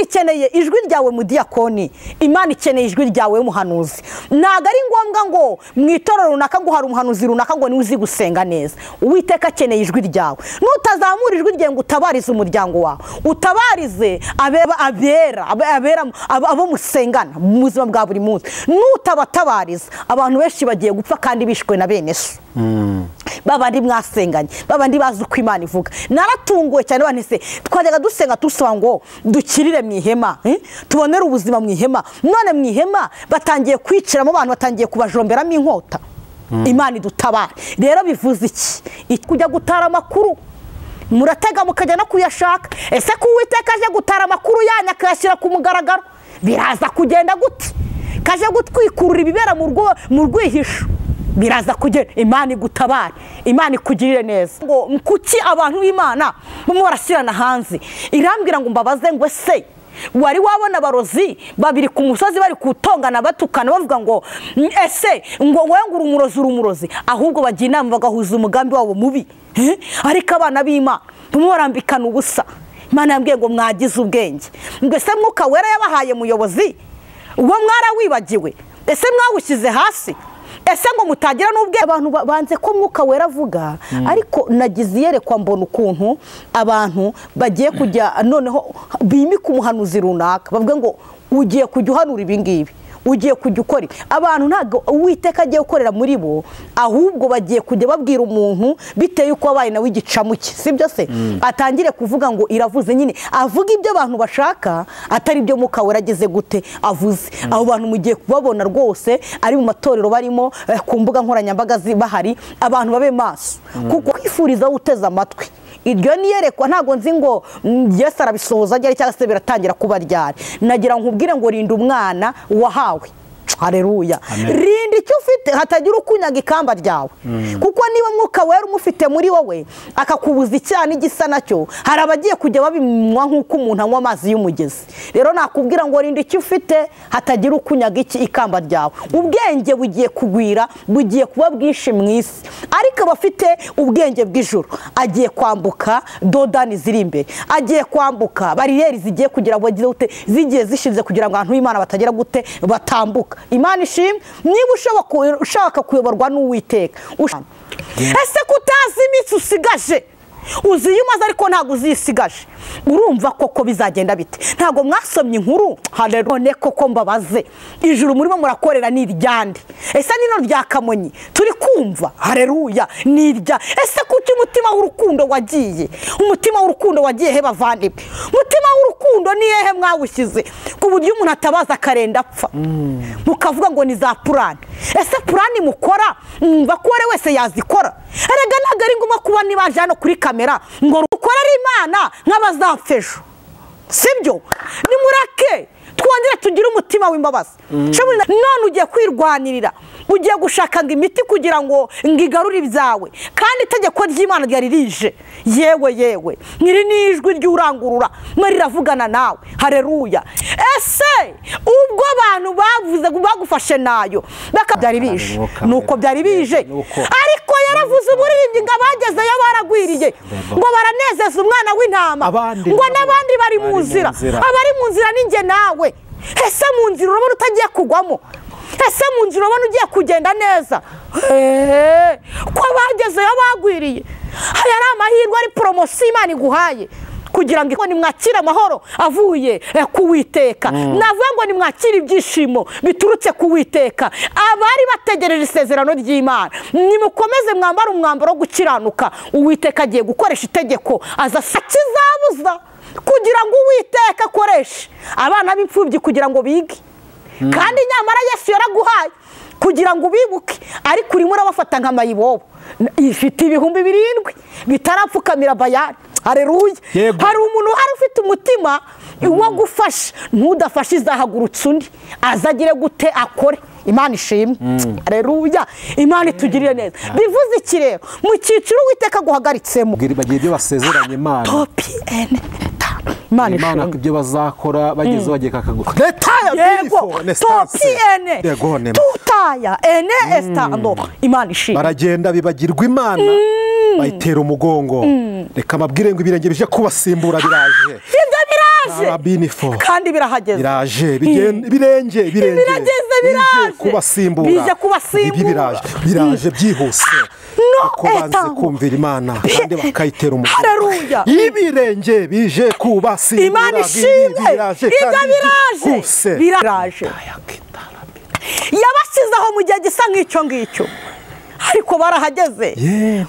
Ikeneye ijwi ryawe mudiyakoni, Imana ikeneye ijwi ryawe muhanuzi. Ntago ari ngombwa ngo mu itorero runaka ngo hari umuhanuzi runaka ngo niwe uzi gusenga neza. Uwiteka akeneye ijwi ryawe. Nutazamura ijwi ryawe ngo utabarize umuryango wawe, utabarize abera abera abo musengana mu buzima bwa buri munsi, nutabatabariza abantu benshi bagiye gupfa kandi bishwe na bene so. Babandi mwasenganye, babandi bazi uko Imana ivuga. Naratunguwe cyane banese twajyaga dusenga tusaba ngo dukirire mu ihema, tubonere ubuzima mu ihema. None mu ihema batangiye kwiciramo abantu, batangiye kubajomberamo inkota. Imana idutabare. Rero bivuze iki? Kujya gutara amakuru muratega mukajya no kuyashaka. Ese ko Uwiteka aje gutara amakuru yanyu akayashyira ku mugaragaro, biraza kugenda gute? Kaje gutwikurura ibibera mu rwihisho, biraza kugenda. Imana igutabare, Imana ikugirire neza. Ngo kuki abantu b'Imana bamwe barashyirana hanze? Irambwira ngo mbabaze ngo ese wari wabona abarozi babiri ku musozi bari kutongana batukana bavuga ngo ese ngo wowe ngo uri umurozi, ahubwo bagira inama bagahuza umugambi wabo mubi. Ariko abana b'Imana bamwe barambikana ubusa. Imana yambwiye ngo mwagize ubwenge, ngo ese Mwuka Wera yabahaye muyobozi, uwo mwarawibagiwe? Ese mwawushyize hasi? Ese ngo mutagira n'ubwe? Abantu banze ko Mwuka Wera avuga, ariko nagize iyerekwa mbona ukuntu abantu bagiye kujya noneho bimika umuhanuzi runaka, bavuga ngo ugiye kujya uhanura ibi ngibi, ugiye kujya ukora. Abantu ntabwo Uwiteka agiye gukorera muri bo, ahubwo bagiye kujya babwira umuntu biteye uko abaye nawe igicamuke, sibyo se? Atangire kuvuga ngo iravuze nyine, avuga ibyo abantu bashaka atari ibyo Mwuka Wera ageze gute avuze. Abo bantu mugiye kubabona rwose ari mu matorero barimo, ku mbuga nkoranyambaga bahari, abantu babe maso, kuko kwifuriza uteze amatwi iryo niyerekwa. Ntago nzi ngo Yesu arabisohoza ryari cyangwa se biratangira kuba ryari. Nagira nkubwire ngo rinda umwana wahawe. Haleluya. Rinda icyo ufite hatagira ukunyaga ikamba ryawe. Kuko niba Mwuka Wera umufite muri wowe akakubuza icyaha n'igisa nacyo, hari abagiye kujya babinywa nk'uko umuntu anywa amazi y'umugezi. Rero nakubwira ngo rinda icyo ufite hatagira ukunyaga iki ikamba ryawe. Ubwenge bugiye kugwira, bugiye kuba bwinshi mu isi, ariko abafite ubwenge bw'ijuru agiye kwambuka dodani ziri imbere, agiye kwambuka bariyeri zigiye kugira ngo zigiye zishinze kugira ngo abantu b'Imana batagira gute batambuka. Imana ishimwe. Niba ushaka kuyoborwa n'Uwiteka, ese kutazi iminsi usigaje, uzi iyo umaze ariko ntabwo uzisigaje, urumva koko bizagenda bite? Ntabwo mwasomye inkuru? None koko mbabaze, ijuru murimo murakorera ni iryande? Ese nino rya Kamonyi turi kumva? Haleluya, ni irya. Ese kuki umutima w'urukundo wagiye? Umutima w'urukundo wagiye he bavandimwe? Umutima w'urukundo ni hehe mwawushyize ku buryo umuntu atabaza akarenda apfa? Mukavuga ngo ni za purani. Ese purani mukora mwumva ko uwari wese yazikora? Erega ntabwo ari ngombwa kuba nibaje hano kuri kamera ngo rukorere Imana nk'abazapfa ejo, sibyo? Nimureke twongere tugire umutima w'imbabazi. None ugiye kwirwanirira, ugiye gushaka ngo imiti kugira ngo ngigarure ibyawe, kandi itegeko ry'Imana ryari rije. Yewe yewe, nyiri n'ijwi ry'urangurura mwe riravugana nawe. Haleluya. Ese ubwo abantu bavuze bagufashe nayo byari bije, nuko byari bije, ariko yaravuze umuririmbyi ngo abagezeyo baragwiriye, ngo baranezeza umwana w'intama, ngo n'abandi bari mu nzira. Abari mu nzira ni njye nawe. Ese mu nzira urabona utagiye kugwamo? Ese mu nzira urabona ugiye kugenda neza? Ko abagezeyo bagwiriye, aya ari amahirwe, ari poromosiyo Imana iguhaye kugira ngo nimwakire amahoro avuye ku Uwiteka. Navuga ngo nimwakire ibyishimo biturutse ku Uwiteka. Abari bategereje isezerano ry'Imana, nimukomeze mwambare umwambaro wo gukiranuka. Uwiteka agiye gukoresha itegeko aza kizabuza kugira ngo Uwiteka akoreshe abana b'imfubyi kugira ngo bige. Kandi nyamara Yesu yaraguhaye kugira ngo ubibuke, ariko urimo urabafata nka mayibobo ifite 7,000 bitarapfukamira Bayali. Haleluya. Hari umuntu uhari ufite umutima wo gufasha, ntudafashe izahagurutse undi azagire gute akore. Imana ishimwe. Haleluya. Imana itugirire neza. Bivuze iki rero? Mu cyiciro Uwiteka guhagaritsemo, bagiye ibyo basezeranye Imana, Imana ishimwe ibyo bazakora bageze bagiye kakaguka. Yego, topi ene tutaya ene estando. Imana ishimwe. Baragenda bibagirwa Imana, bayitera umugongo. Reka mabwire ngo ibirenge bije kubasimbura biraje. Ibyo biraje. Biraje kandi birahageze. Biraje birenge birageze, biraje kubasimbura, bije kubasimbura, biraje byihuse. Kuko banze kumvira Imana kandi bakayitera umugongo. Haleluya. Ibirenge bije kubasimbura, Imana ishimwe, ibyo biraje, biraje. Yabashyizeho mu gihe gisa nk'icyo ngicyo, ariko barahageze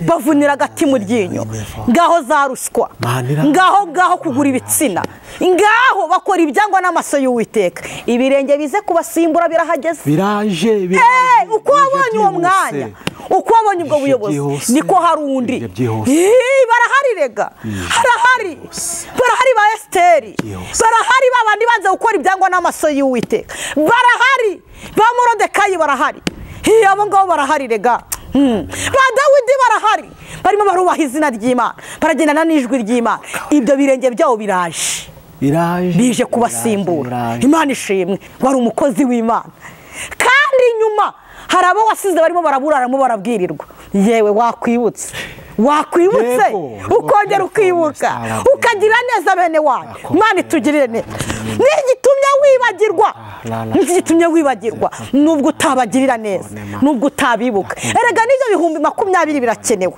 bavunira agati mu ryinyo. Ngaho za ruswa, ngaho kugura ibitsina, ngaho bakora ibyangwa n'amaso y'Uwiteka. Ibirenge bize kubasimbura birahageze, biraje. Uko wabonye uwo mwanya, uko wabonye ubwo buyobozi, niko hari undi. Barahari rega, harahari, barahari ba Esiteri, barahari babandi banze gukora ibyangwa n'amaso y'Uwiteka, barahari ba Morodekayi, barahari abo ngabo, barahari rega. Ba Dawidi barahari, barimo barubaha izina ry'Imana, baragendana n'ijwi ry'Imana. Ibyo birenge byabo biraje, bije kubasimbura. Imana ishimwe, wari umukozi w'Imana. Kandi inyuma hari abo wasize barimo baraburaramo, barabwirirwa. Yewe wakwibutse, wakwibutse ukongera ukibuka, ukagira neza bene wanyu. Imana itugirire neza. N'igitumye wibagirwa, n'igitumye wibagirwa, nubwo utabagirira neza, nubwo utabibuka. Erega n'ibyo 20,000 birakenewe,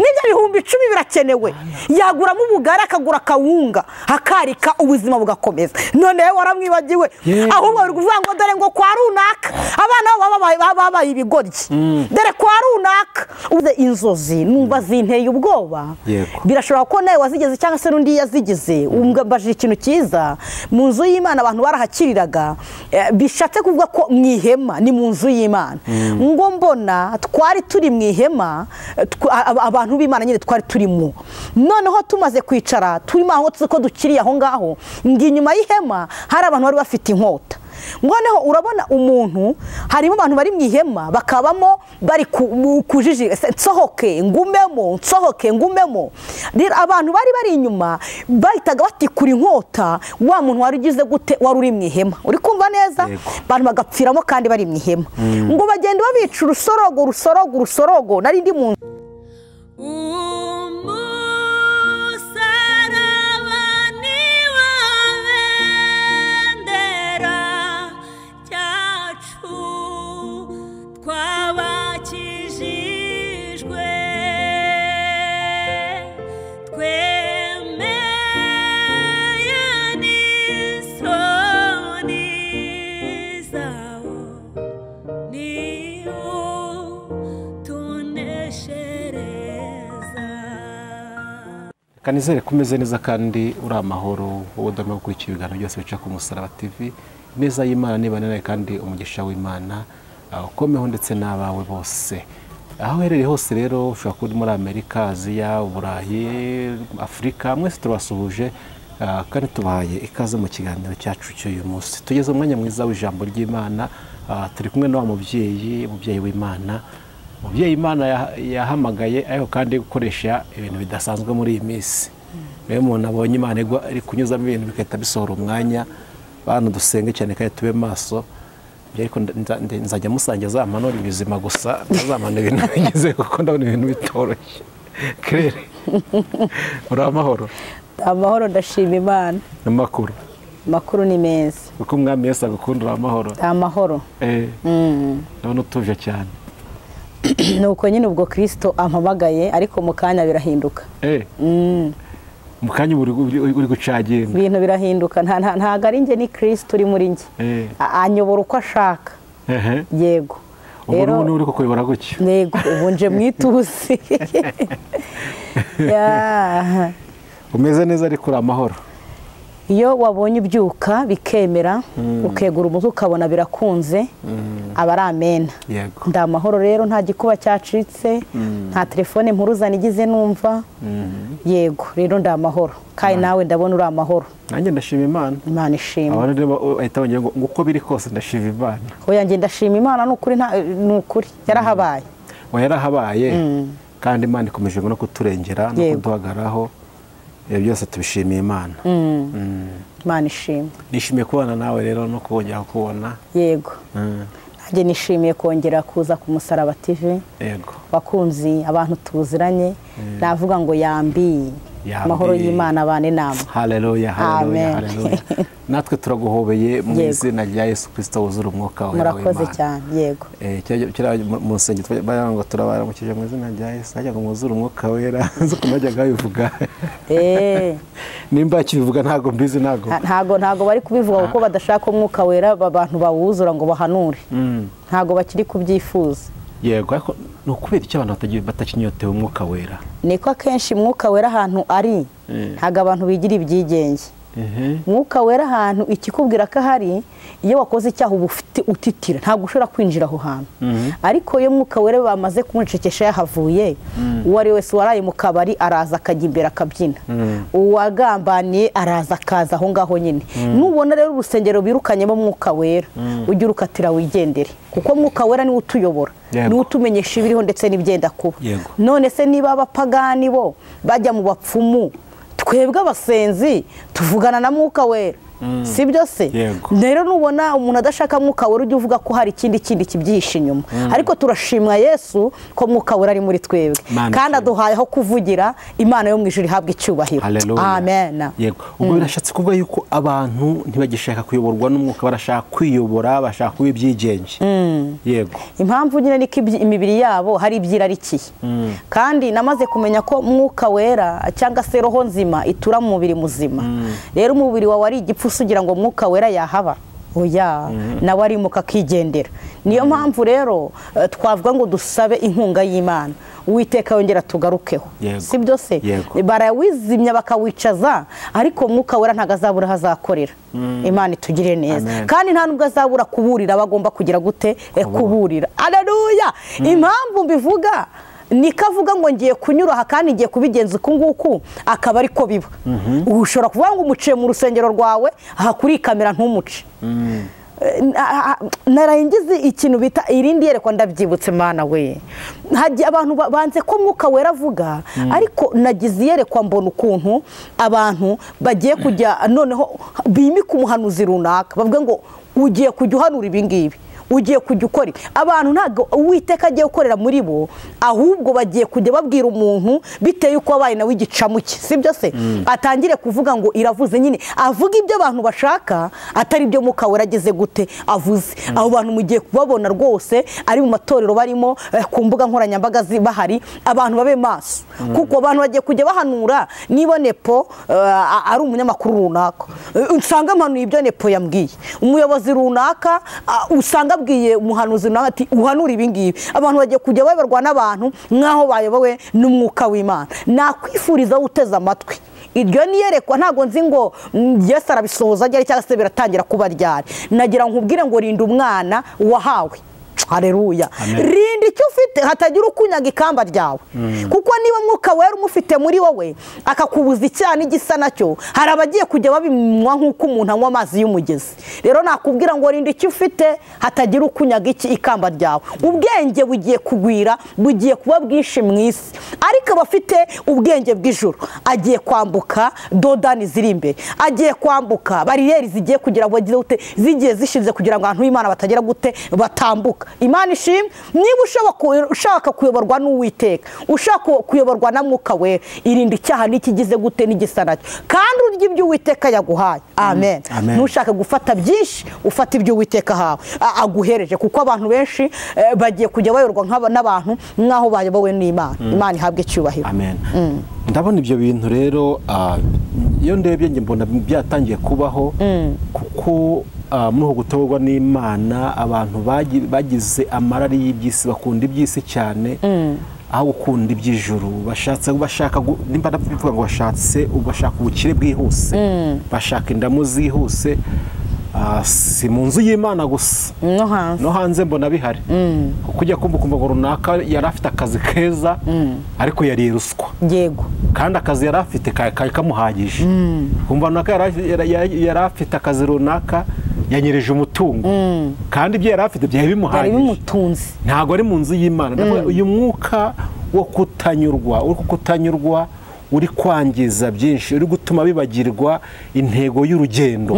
n'ibyo 10,000 birakenewe. Yaguramo ubugari, akagura akawunga, akarika, ubuzima bugakomeza. None waramwibagiwe, ahubwo bari kuvuga ngo dore ngo kwa runaka abana babaye ibigoryi, dore kwa runaka. Inzozi numva zinteye ubwoba. Birashobora ko nawe wazigeze cyangwa se n'undi yazigize. Umbajije ikintu cyiza, mu nzu y'Imana abantu barahakiriraga, bishatse kuvuga ko mu ihema ni mu nzu y'Imana. Ngo mbona twari turi mu ihema, abantu b'Imana nyine twari turimo. Noneho tumaze kwicara turimo aho tuzi ko dukiriye aho ngaho, ngo inyuma y'ihema hari abantu bari bafite inkota. Noneho urabona umuntu, harimo abantu bari mu ihema bakabamo bari kujiji, nsohoke ngumemo, nsohoke ngumemo. Rero abantu bari bari inyuma bahitaga batikura inkota wa muntu wari ugize gute, wari uri mu ihema. Uri kumva neza? Abantu bagapfiramo kandi bari mu ihema. Ngo bagenda babica urusorogo, urusorogo, urusorogo. Nari ndi mu Kanizere kumeze neza kandi uri amahoro, wowe udahwema gukurikira ibiganiro byose bica ku Musaraba TV. Neza y'Imana nibane nawe kandi umugisha w'Imana ukomeho ndetse n'abawe bose. Aho uherereye hose rero, ushobora kuba uri muri Amerika, Aziya, Uburayi, Afurika, mwese turabasuhuje kandi tubahaye ikaze mu kiganiro cyacu cy'uyu munsi. Tugeze umwanya mwiza w'ijambo ry'Imana, turi kumwe na wa mubyeyi, umubyeyi w'Imana, umubyeyi Imana yahamagaye ariko kandi gukoresha ibintu bidasanzwe muri iyi minsi. Rero umuntu abonye Imana iri kunyuzamo ibintu bigahita bisohora umwanya, bantu dusenge cyane kandi tube maso. Ariko nzajya musange zamanura ibizima gusa, ntazamanura ibintu bigize, kuko ndabona ibintu bitoroshye. Claire, uri amahoro? Amahoro, ndashima Imana. Amakuru? Amakuru ni meza. Uko Umwami Yesu agukunda, uri amahoro? Amahoro. Ndabona utuje cyane. Nuko nyine ubwo Kristo ampamagaye, ariko mu kanya birahinduka. Mu kanya uri gucaginga. Ibintu birahinduka, ntago ari njye, ni Kristo uri muri njye. Anyobora uko ashaka. Yego. Ubu ni uri kukuyobora gutyo. Yego, ubu nje mwituze. Umeze neza ariko uri amahoro. Iyo wabonye ubyuka bikemera, ukegura umutwe ukabona birakunze, aba ari amena. Nda amahoro rero, nta gikuba cyacitse, nta telefone mpuruza nigize numva. Yego, rero nda amahoro. Kandi nawe ndabona uri amahoro. Nanjye ndashima Imana. Imana ishimwe. Abantu rero bahita bongera ngo uko biri kose ndashima Imana. Oya, njye ndashima Imana n'ukuri, n'ukuri yarahabaye. Oya, yarahabaye. Kandi Imana ikomeje no kuturengera no kuduhagaraho. Ibyo byose tubishimiye Imana. Imana ishimwe. Nishimiye kubana nawe rero no kongera kukubona. Yego. Nanjye nishimiye kongera kuza ku Musaraba TV. Yego. Bakunzi, abantu tuziranye, navuga ngo yambi. Amahoro y'Imana abane namwe. Haleluya, haleluya, haleluya. Natwe turaguhobeye mu izina rya Yesu Kristo wuzura umwuka wawe. Murakoze cyane. Yego. Kira mu nsengero ngo turabaramukije mu izina rya Yesu, najya ngo mwuzure umwuka wera, nzi ko najyaga bivuga. Nimba kibivuga ntago mbizi, ntago bari kubivuga kuko badashaka umwuka wera abantu bawuzura ngo bahanure. Ntago bakiri kubyifuza. Yego, ariko ni ukubera icyo abantu batakinyotewe umwuka wera. Niko akenshi umwuka wera ahantu ari ntago abantu bigira ibyigenge. Umwuka wera ahantu ikikubwira ko ahari, iyo wakoze icyaha uba ufite utitira, ntabwo ushobora kwinjira aho hantu. Ariko iyo mwuka wera bamaze kumucecekesha yahavuye, uwo ari wese waraye mu kabari araza akajya imbere akabyina, uwagambaniye araza akaza aho ngaho nyine. Nubona rero urusengero birukanyemo mwuka wera, ujye urukatira wigendere, kuko mwuka wera niwe utuyobora, niwe utumenyesha ibiriho ndetse n'ibyenda kuba. None se niba abapagani bo bajya mu bapfumu, twebwe abasenzi tuvugana na mwuka wera, si byo se? Rero nubona umuntu adashaka mwuka wera, ujye uvuga ko hari ikindi kibyihishe inyuma. Ariko turashimwa Yesu ko mwuka wera ari muri twebwe, kandi aduhaye aho kuvugira. Imana yo mu ijuru ihabwa icyubahiro. Amen. Yego. Ubwo birashatse kuvuga yuko abantu ntibagishaka kuyoborwa n'umwuka, barashaka kwiyobora, bashaka kuba ibyigenge. Yego. Impamvu nyine niko imibiri yabo hari ibyirarikiye. Kandi namaze kumenya ko mwuka wera cyangwa se roho nzima itura mu mubiri muzima. Rero umubiri wawe ari igipfu ugira ngo mwuka wera yahaba, oya, nawe arimuka akigendera. Niyo mpamvu rero twavuga ngo dusabe inkunga y'Imana, Uwiteka yongera tugarukeho, si byo se? Barawizimya bakawicaza, ariko mwuka wera ntago azabura hazakorera. Imana itugire neza. Kandi nta nubwo azabura kuburira bagomba kugira gute? Kuburira. Haleluya. Impamvu mbivuga nikavuga ngo ngiye kunyura aha kandi ngiye kubigenza uku nguku, akaba ariko biba. Ushobora kuvuga ngo umuciye mu rusengero rwawe aha kuri kamera ntumuce. Narahingize ikintu bita irindi yerekwa, ndabyibutse Mana we. Hagiye abantu banze ko mwuka wera avuga, ariko nagize iyerekwa mbona ukuntu abantu bagiye kujya noneho bimika umuhanuzi runaka, bavuga ngo ugiye kujya uhanura ibi ngibi, ugiye kujya ukora. Abantu ntago Uwiteka agiye gukorera muri bo, ahubwo bagiye kujya babwira umuntu biteye uko abaye nawe igicamuke, si byo se? Atangire kuvuga ngo iravuze nyine, avuga ibyo abantu bashaka atari ibyo mwuka wera ageze gute avuze. Abo bantu mugiye kubabona rwose ari mu matorero barimo, ku mbuga nkoranyambaga bahari, abantu babe maso, kuko abantu bagiye kujya bahanura. Niba Nepo ari umunyamakuru runaka, usanga mpanuye ibyo Nepo yambwiye, umuyobozi runaka usanga abwiye umuhanuzi nawe ati uhanura ibi ngibi. Abantu bagiye kujya bayoborwa n'abantu nkaho bayobowe n'umwuka w'Imana. Nakwifuriza uteze amatwi iryo niyerekwa, ntago nzi ngo Yesu arabisohoza ryari cyangwa se biratangira kuba ryari. Nagira nkubwire ngo rinda umwana wahawe. Haleluya. Rinda icyo ufite hatagira ukunyaga ikamba ryawe. Kuko niba mwuka wera umufite muri wowe akakubuza icyaha n'igisa nacyo, hari abagiye kujya babinywa nk'uko umuntu anywa amazi y'umugezi. Rero nakubwira ngo rinda icyo ufite hatagira ukunyaga ikamba ryawe. Ubwenge bugiye kugwira, bugiye kuba bwinshi mu isi, ariko abafite ubwenge bw'ijuru agiye kwambuka dodani ziri imbere, agiye kwambuka bariyeri zigiye kugira ngo zigiye zishinze kugira ngo abantu b'Imana batagera gute batambuka. Imana ishimwe. Niba ushaka kuyoborwa n'Uwiteka, ushaka kuyoborwa na mwuka wera, irinda icyaha n'ikigize gute n'igisa nacyo, kandi urya ibyo Uwiteka yaguhaye. Amen. Ntushaka gufata byinshi, ufata ibyo Uwiteka ahawe aguhereje, kuko abantu benshi bagiye kujya bayoborwa n'abantu nkaho bayobowe n'Imana. Imana ihabwe icyubahiro. Amen. Ndabona ibyo bintu rero, iyo ndebye nge mbona byatangiye kubaho, kuko muri uko gutorwa n'Imana abantu bagize amarari y'iby'isi, bakunda iby'isi cyane aho gukunda iby'ijuru. Bashaka nimba ndavuga ngo bashaka ubukire bwihuse, bashaka indamu zihuse. Si mu nzu y'Imana gusa, no hanze mbona bihari. Kuko ujya kumva ngo runaka yari afite akazi keza, ariko yariye ruswa. Yego. Kandi akazi yari afite kari kamuhagije. Kumva runaka yari afite akazi runaka, yanyereje umutungo, kandi ibyo yari afite byari bimuhagije, ntabwo ari mu nzu y'Imana. Uyu mwuka wo kutanyurwa, uri kutanyurwa, uri kwangiza byinshi, uri gutuma bibagirwa intego y'urugendo.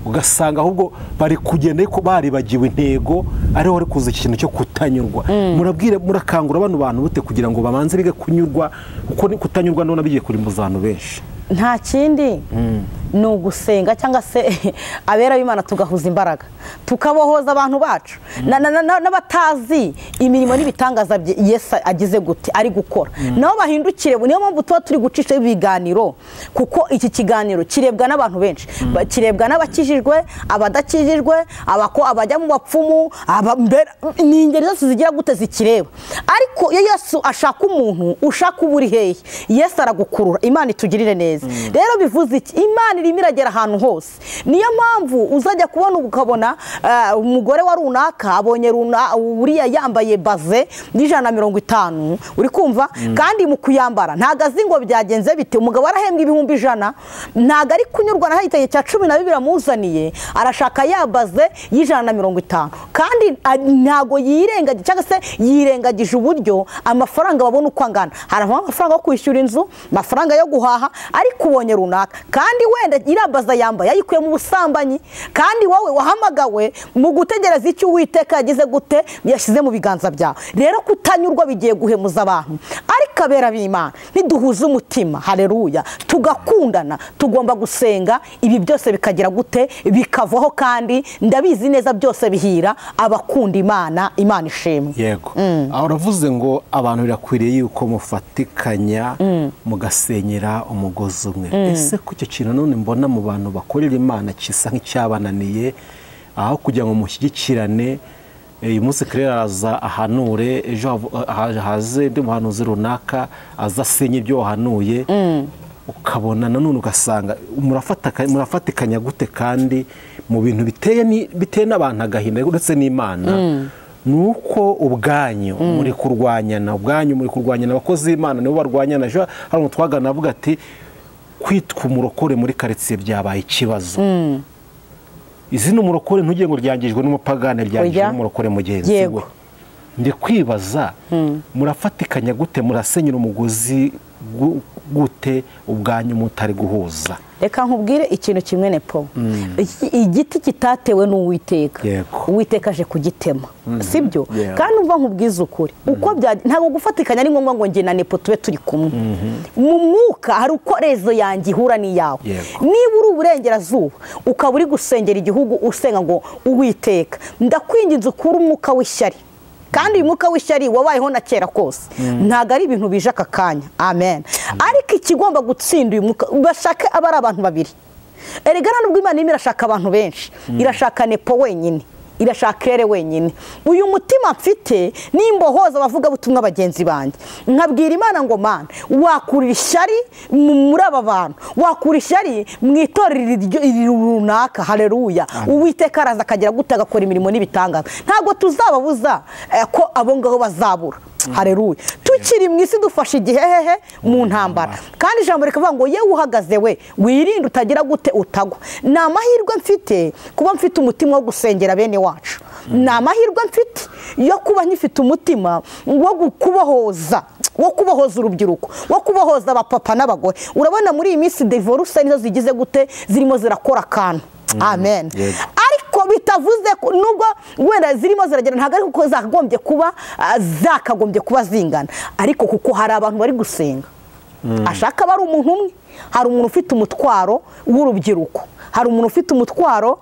Ugasanga ahubwo bari kugenda ariko baribagiwe intego, ariho bari kuza ikintu cyo kutanyurwa. Murabwire, murakangura bano bantu bute kugira ngo babanze bige kunyurwa, kuko kutanyurwa ndabona bigiye kurimbuza abantu benshi. Nta kindi ni ugusenga cyangwa se abera b'Imana tugahuza imbaraga, tukabohoza abantu bacu n'abatazi imirimo n'ibitangaza Yesu agize gute ari gukora, nabo bahindukire. Niyo mpamvu tuba turi gucisha ibiganiro, kuko iki kiganiro kirebwa n'abantu benshi, kirebwa n'abakijijwe, abadakijijwe, abajya mu bapfumu, ni ingeri zose zigira gute zikireba. Ariko iyo Yesu ashaka umuntu ushaka uba uri hehe, Yesu aragukurura. Imana itugirire neza. Rero bivuze iki? Imana irimo iragera ahantu hose. Niyo mpamvu uzajya kubona ukabona umugore wa runaka abonye uriya yambaye baze y'150, uri kumva, kandi mu kuyambara ntago azi ngo byagenze bite. Umugabo arahembwa 100,000, ntago ari kunyurwa na hitanye cya 12 amuzaniye, arashaka ya baze y'150, kandi ntago yirengagije cyangwa se yirengagije uburyo amafaranga babona uko angana. Haravamo amafaranga yo kwishyura inzu, amafaranga yo guhaha, ariko ubonye runaka kandi wenda irabaza yambaye yayikuye mu busambanyi, kandi wowe wahamagawe mu gutegereza icyo Uwiteka yagize gute yashyize mu biganza byawe. Rero kutanyurwa bigiye guhemuza abantu, ariko abera b'Imana niduhuza umutima, haleluya, tugakundana, tugomba gusenga, ibi byose bikagira gute bikavaho, kandi ndabizi neza byose bihira abakunda Imana. Imana ishimwe. Yego. Aho uravuze ngo abantu birakwiriye yuko mufatikanya mugasenyera umugozi umwe. Ese ku icyo kintu none mbona mu bantu bakorera Imana kisa nk'icyabananiye, aho kugira ngo mushyigikirane, uyu munsi Claire araza ahanure, ejo haze undi muhanuzi runaka aza asenye ibyo wahanuye, ukabona nanone ugasanga murafatikanya gute, kandi mu bintu biteye n'abantu agahinda uretse n'Imana, nuko ubwanyu muri kurwanyana, ubwanyu muri kurwanyana, abakozi b'Imana nibo barwanyana. Ejo hari umuntu twagana avuga ati kwitwa umurokore muri quartier byabaye ikibazo. Izina umurokore ntugiye ngo ryangijwe n'umupagane, ryangijwe n'umurokore mugenzi we. Ndi kwibaza murafatikanya gute, murasenyera umugozi gute ubwanyu mutari guhuza? Reka nkubwire ikintu kimwe nepo. Igiti kitatewe n'Uwiteka, Uwiteka aje kugitema, sibyo? Kandi umva nkubwize ukuri, uko ntabwo gufatikanya ari ngombwa ngo njye na nepo tube turi kumwe. Mu mwuka hari uko rezo yanjye ihura n'iyawe. Niba uri uburengerazuba ukaba uri gusengera igihugu usenga ngo Uwiteka ndakwinginze ukure umwuka w'ishyari, kandi uyu mwuka w'ishyari wabayeho na kera kose, ntago ari ibintu bije aka kanya. Amen. Ariko ikigomba gutsinda uyu mwuka, bashake aba ari abantu babiri. Erega nubwo Imana irimo irashaka abantu benshi, irashaka nepo wenyine, irashaka Claire wenyine. Uyu mutima mfite nimbohoza abavuga butumwa bagenzi banjye, nkabwira Imana ngo Mana wakurira ishyari muri aba bantu, wakura ishyari mu itorero runaka. Haleluya. Uwiteka araza akagira gute agakora imirimo n'ibitangaza. Ntabwo tuzababuza ko abo ngabo bazabura. Haleluya. Tukiri mu isi dufashe igihe hehe mu ntambara, kandi ijambo rikavuga ngo yewe uhagaze we wirinde utagira gute utagwa. Ni amahirwe mfite kuba mfite umutima wo gusengera bene wacu, ni amahirwe mfite yo kuba nkifite umutima wo kubohoza, wo kubohoza urubyiruko, wo kubohoza abapapa n'abagore. Urabona muri iyi minsi divorce nizo zigize gute zirimo zirakora akantu. Amen. Ariko bitavuze ko nubwo wenda zirimo ziragera, ntabwo ari kuko zakagombye kuba zingana, ariko kuko hari abantu bari gusenga. Ashaka bari umuntu umwe, hari umuntu ufite umutwaro w'urubyiruko, hari umuntu ufite umutwaro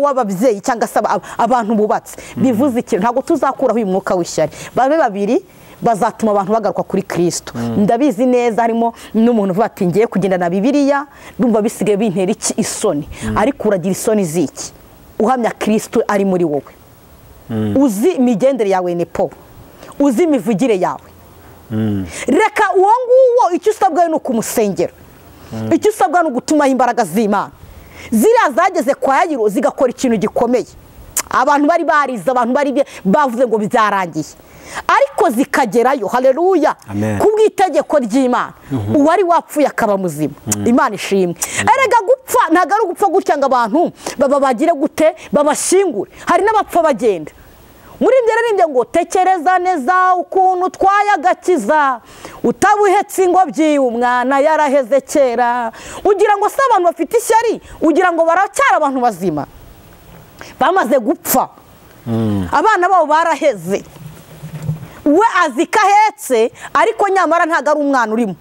w'ababyeyi cyangwa se abantu bubatse. Bivuze ikintu, ntabwo tuzakuraho uyu mwuka w'ishyari. Babe babiri bazatuma abantu bagaruka kuri Kristo. Ndabizi neza harimo n'umuntu uvuga ati ngiye kugenda na Bibiliya, ndumva bisigaye bintera iki isoni. Ariko uragira isoni ziki uhamya Kristo ari muri wowe? Uzi imigendere yawe nepo, uzi imivugire yawe. Reka uwo nguwo icyo usabwa ni ukumusengera, icyo usabwa ni ugutumaho imbaraga z'Imana. Ziriya zageze kwa Yayiro zigakora ikintu gikomeye, abantu bari barize, abantu bari bavuze ngo byarangiye, ariko zikagerayo. Haleluya. Kubw'itegeko ry'Imana uwari wapfuye akaba muzima. Imana ishimwe. Erega gupfa ntago ari ugupfa gutya ngo abantu baba bagire gute babashingure. Hari n'abapfa bagenda. Muri ibyo rero ngo tekereza neza ukuntu utwaye agakiza, utabuhetse ingobyi umwana yaraheze kera. Ugira ngo se abantu bafite ishyari, ugira ngo baracyari abantu bazima, bamaze gupfa, abana babo baraheze. We azi ko ahetse, ariko nyamara ntabwo ari umwana urimo,